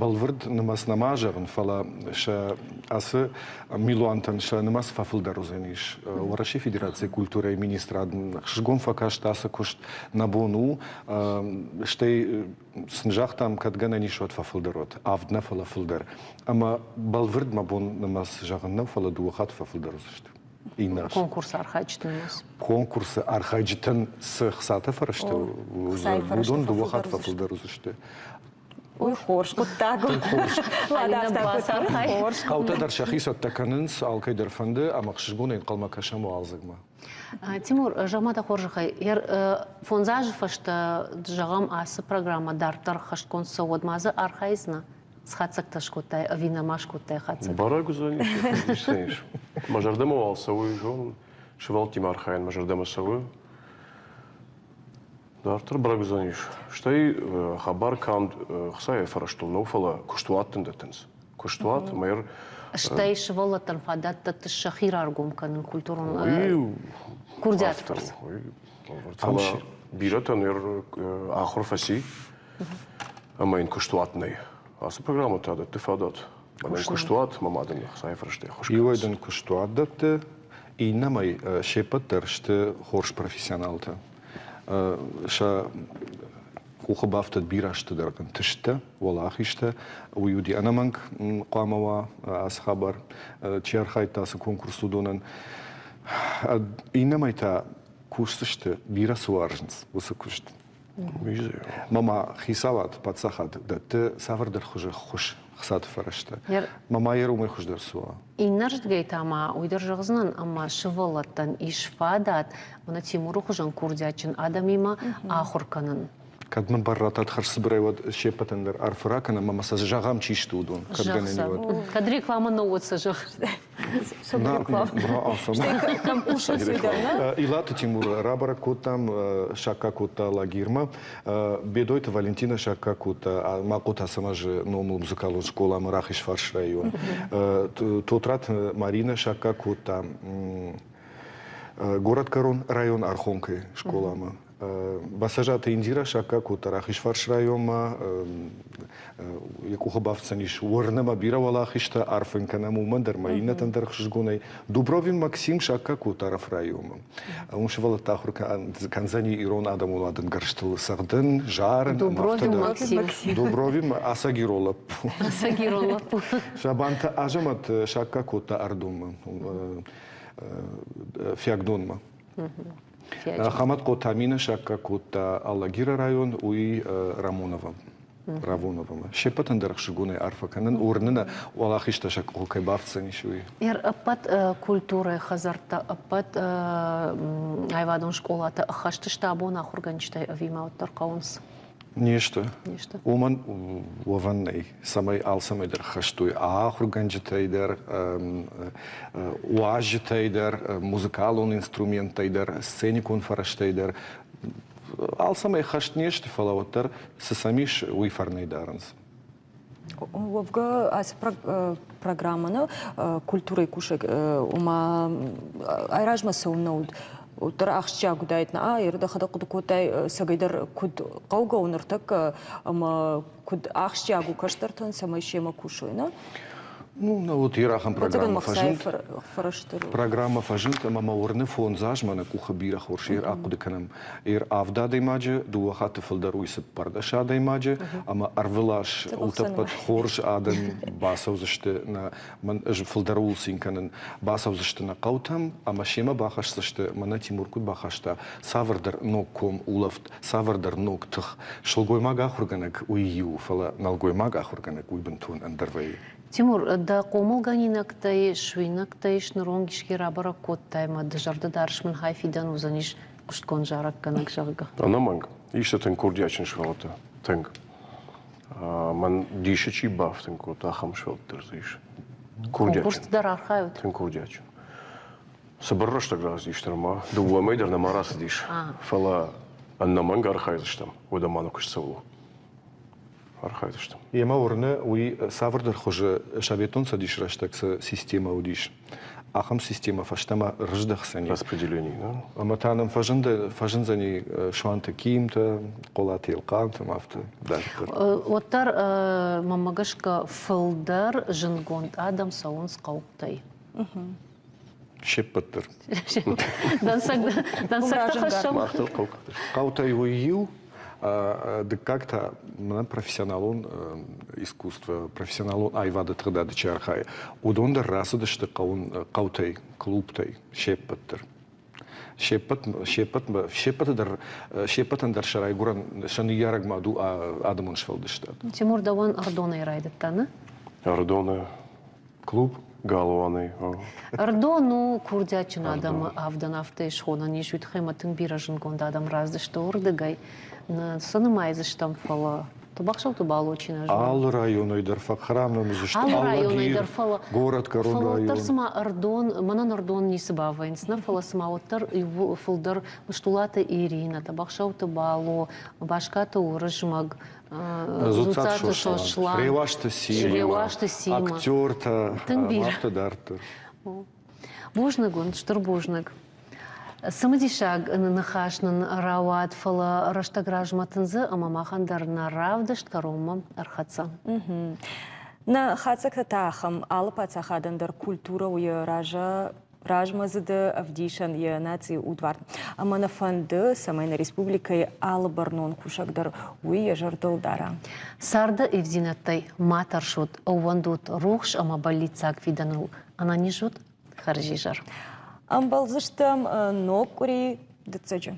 бӕлвырд нымӕц нӕма зӕгъын, фӕлӕ сӕ ацы милуантӕн сӕ нымӕц фӕфылдӕр уыдзӕнис. Уӕрӕсейы Федерацийы культурӕйы министрад ӕхсызгон фӕкаст ацы куыст нӕ бон у, стӕй сын загътам, кӕд гӕнӕн ис, уӕд фӕфылдӕр уӕд. Авд нӕ, фӕлӕ фылдӕр. Ӕмӕ бӕлвырд мӕ бон нымӕц зӕгъын нӕу, фӕлӕ дыууӕ хатты фӕфылдӕр уыдзысты. Иннӕ аз. Конкурсы архайджыты нымӕц. Конкурсы архайджытӕн цы хцатӕ фӕрӕзтӕ уыдзӕн, уыдон дыууӕ хатт фӕфылдӕр уыдзысты. Уый хорз хъуыддаг у. Хорз. Хъӕутӕ дӕр сӕхи цӕттӕ кӕнынц, алкӕй дӕр фӕнды, ӕмӕ ӕхсызгонӕй ӕнхъӕлмӕ кӕсӕм уалдзӕгмӕ. Тимур, зӕгъ-ма дӕ хорзӕхӕй, фондз азы фӕстӕ, зӕгъӕм, ацы программӕ дарддӕр хӕстгонд цӕуы, уӕд ма дзы архайдзынӕ? Цы хатдзӕгтӕ скодтай ӕви нӕма скодтай хатдзӕг? Бӕрӕг уыдзӕнис, ис. Мӕ зӕрдӕмӕ уал цӕуы, зон, сывӕллӕттимӕ архайын мӕ зӕрдӕмӕ цӕуы. Дарддӕр бӕрӕг уыдзӕнис. Стӕй хабар канд хцайы фӕрӕзтыл нӕу, фӕлӕ куыстуат дын дӕттынц. Куыстуат мэр Стӕй сывӕллӕттӕн фадат дӕтты сӕхи раргом кӕнын культурон курдиаты фӕрцы. Фӕлӕ бирӕтӕн ахуыр фӕци ӕмӕ йын куыстуат нӕй. Ацы программӕ та дӕтты фадат. Мӕнӕн куыстуат, мӕ мад ын ӕхцайы фӕрӕзтӕй ӕххуыс Иуӕй дын куыстуат дӕтты, иннӕмӕй се ппӕт дӕр сты хорз профессионалтӕ. Сӕ къухы бафтыд бирӕ азты дӕр ӕнтысттӕ, уӕлахизтӕ. Уый уыди ӕнӕмӕнг хъуамӕ уа ацы хабар, чи архайдта ацы конкурсы, уыдонӕн. Иннӕмӕй та кусдзысты, бирӕ цы уарзынц, уыцы куыст. Мама хицауад, паддзахад дӕтты цавӕрдӕр хуызы ххуыс хцаты фӕрӕзтӕ. Мама йӕ уымӕй хуыздӕр цы уа? Иннӕрдыгӕй та ма уый дӕр зӕгъдзынӕн, ӕмӕ сывӕллӕттӕн ис фадат мӕнӕ Тимуры хуызӕн курдиатджын адӕмимӕ ахуыр кӕнын. Кӕд мын бар ратат хӕрзцыбырӕй, уӕд се ппӕтӕн дӕр арфӕ ракӕнӕм ӕмӕ сӕ зӕгъӕм, чи сты уыдон, кӕд гӕнӕн и, уӕд. Кӕд реклама нӕ уӕд сӕ зӕгъ. Илаты Тимур рабӕрӕг кодтам, саккаг кодта лагермӕ. Бедойты Валентина саккаг кодта Махъоты Ацӕмӕзы номыл музыкалон скъоламӕ Рахизфарс район. Тотраты Марина саккаг кодта горӕтгӕрон район Архонкӕйы скъоламӕ. Басажаты Индира саккаг кодта Рахизфарс районмӕ, йӕ къухы бафтдзӕнис уырны мӕ бирӕ уӕлахизтӕ, арф ын кӕнӕм уымӕн дӕр мӕ иннӕтӕн дӕр ӕхсызгонӕй. Дубровин Максим саккаг кодта Ӕрӕфы районмӕ. Уым сывӕллӕттӕ ахуыр кӕндзӕни ирон адӕмон уадӕнгӕрзтыл цӕгъдын, зарын. Дубровин Максим. Дубровин ӕцӕг ирон лӕппу. Ӕцӕг ирон лӕппу. Сабанты Азӕмӕт саккаг кодта Ӕрдонмӕ, Фиагдонмӕ. Хӕмӕтхъо Тамина саккаг кодта Алагиры район, уый Рамонова. Равоновамӕ. Се ппӕтӕн дӕр ӕхсызгонӕй арфӕ кӕнын, уырны нӕ, уӕлахизтӕ сӕ къухы кӕй бафтдзӕнис, уый. Ӕппӕт культурӕйы хӕдзӕрттӕ, ӕппӕт аивадон скъолатӕ ӕххӕст сты абон ахуыргӕнджытӕй ӕви ма уӕддӕр хъӕуынц? Не сты. Уымӕн уӕвӕн нӕй, цӕмӕй алцӕмӕй дӕр хӕстой ахуыргӕнджытӕй дӕр, уазджытӕй дӕр, музыкалон инструменттӕй дӕр, сценикон фӕрӕзтӕй дӕр. Алцӕмӕй хӕст не сты, фӕлӕ уӕддӕр цы сӕм ис, уый фӕрнӕй дарынц. Уӕвгӕ ацы программӕ нӕ культурӕйы кусӕг, ома айразмӕ цӕуын нӕ уыд. Уӕддӕр ахсджиаг уыдаид, нӕ, дӕхӕдӕг хъуыды кодтай, цӕгӕйдӕр куыд хъӕугӕ у ныртӕккӕ ӕмӕ куыд ахсджиаг у кӕстӕртӕн, цӕмӕй семӕ кусой, нӕ? Ну, нӕ вот ахӕм программӕ фӕзынд. Программӕ фӕзынд ӕмӕ мӕ уырны фондз азмӕ нӕ къухы бирӕ хорз ер ахъуыды кӕнӕм. Ер авд адӕймаджы, дыууӕ хатты фылдӕр уый 14 адӕймаджы ӕмӕ ӕрвылаз утӕппӕт хорз адӕм бацӕудзысты нӕ мӕн ӕз фылдӕр ууыл цин кӕнын, бацӕудзысты нӕ хъӕутӕм ӕмӕ семӕ бахӕсдзысты, мӕнӕ Тимур куыд бахаста, цавӕрдӕр ног ком улӕфт, цавӕрдӕр ног тых. Сылгоймаг ахуыргӕнӕг уый иу, фӕлӕ нӕлгоймаг ахуыргӕнӕг уый бынтон ӕндӕр вӕййы. Тимур, дӕ хъомылгӕнинӕгтӕй, суинӕгтӕй ныронг иске рабӕрӕг кодтай ӕмӕ дӕ зӕрдӕ дарыс мын хай фидӕн уыдзӕнис хъуыстгонд зарӕггӕнӕг, зӕгъгӕ? Ӕнӕмӕнг. Ис дзы тынг курдиатджын сывӕллӕттӕ. Тынг. Мӕн дисы чи бафтын кодта, ахӕм сывӕллӕттӕ дӕр дзы ис. Курдиатджын. Конкурсты дӕр архайут? Тынг курдиатджын. Цыбыр рӕстӕг рацыдис нырма, дыууӕ мӕй дӕр нӕма рацыдис, фӕлӕ ӕнӕмӕнг архайдзыстӕм, уӕдӕ ма нӕ куыст цӕуыл у. Архайдзыстӕм. Йемӕ уырны, уый цавӕрдӕр хуызы Советон Цӕдисы рӕстӕг цы системӕ уыдис, ахӕм системӕ фӕстӕмӕ рыздӕхдзӕни. Распределение, да? Ӕмӕ та нӕм фӕзындзӕни Суанты Кимтӕ, Хъулаты Елхъантӕ ӕмӕ афтӕ дарддӕр. Уӕддӕр, мӕнмӕ гӕсгӕ, фылдӕр зындгонд адӕм цӕуынц хъӕутӕй. Се ппӕт дӕр. Дӕнцӕгтӕ хӕссӕм. Хъӕутӕй уый иу. Дыккаг та мӕнӕ профессионалон искусство, профессионалон аивады тыгъдады чи архайы, уыдон дӕр рацыдысты хъӕуын хъӕутӕй, клубтӕй, се ппӕт дӕр. Се ппӕт, се ппӕт, се ппӕты дӕр, се ппӕтӕн дӕр сӕ райгуырӕн, сӕ ныййарӕг мад у адӕмон сфӕлдыстад. Тимур, дӕуӕн Ӕрдонӕй райдыдта, нӕ? Ӕрдоны. Клуб? Галуанӕй. Ӕрдон у курдиатджын адӕмы авдӕн афтӕ схонӕн ис, уый тыххӕй ма тынг бирӕ зындгонд адӕм раздысты уырдыгӕй. Цы нымайдзыстӕм, фӕлӕ Тубахсауты Бало чи нӕ зоны. Алы районӕй дӕр фӕхӕрам нӕм уыдзысты. Алы районӕй дӕр, фӕлӕ горӕтгӕрон фӕлӕ район. Уӕддӕр цыма Ӕрдон, мӕнӕн Ӕрдон ницы бавӕйынц, нӕ, фӕлӕ цыма уӕддӕр фылдӕр Мыстулаты Иринӕ, Тӕбӕхсӕуты Бало, Баскаты Уырызмӕг, Дзуццаты Сослан, Реуазты Сима, Реуазты Сима, актертӕ, Тынг бирӕ. афтӕ дарддӕр. Бузныг уын, стыр бузныг. Цымыдисаг ныхас нын рауад, фӕлӕ рӕстӕг размӕ тындзы ӕмӕ махӕн дӕр нӕ равдыст кӕронмӕ ӕрхӕццӕ. Нӕ хатдзӕгтӕ та ахӕм алы паддзахадӕн дӕр культурӕ у йӕ разы размӕдзыды ӕвдисӕн йӕ нацийы удварн. Ӕмӕ нӕ фӕнды, цӕмӕй нӕ республикӕйы алы бӕрнон кусӕг дӕр уый йӕ зӕрдыл дара. Царды ивдзинӕдтӕй ма тӕрсут, ӕууӕндут рухс ӕмӕ бӕллиццаг фидӕныл, ӕнӕниз ут, хӕрзизӕр. Ӕмбӕлдзыстӕм ног къуыри дыццӕджы.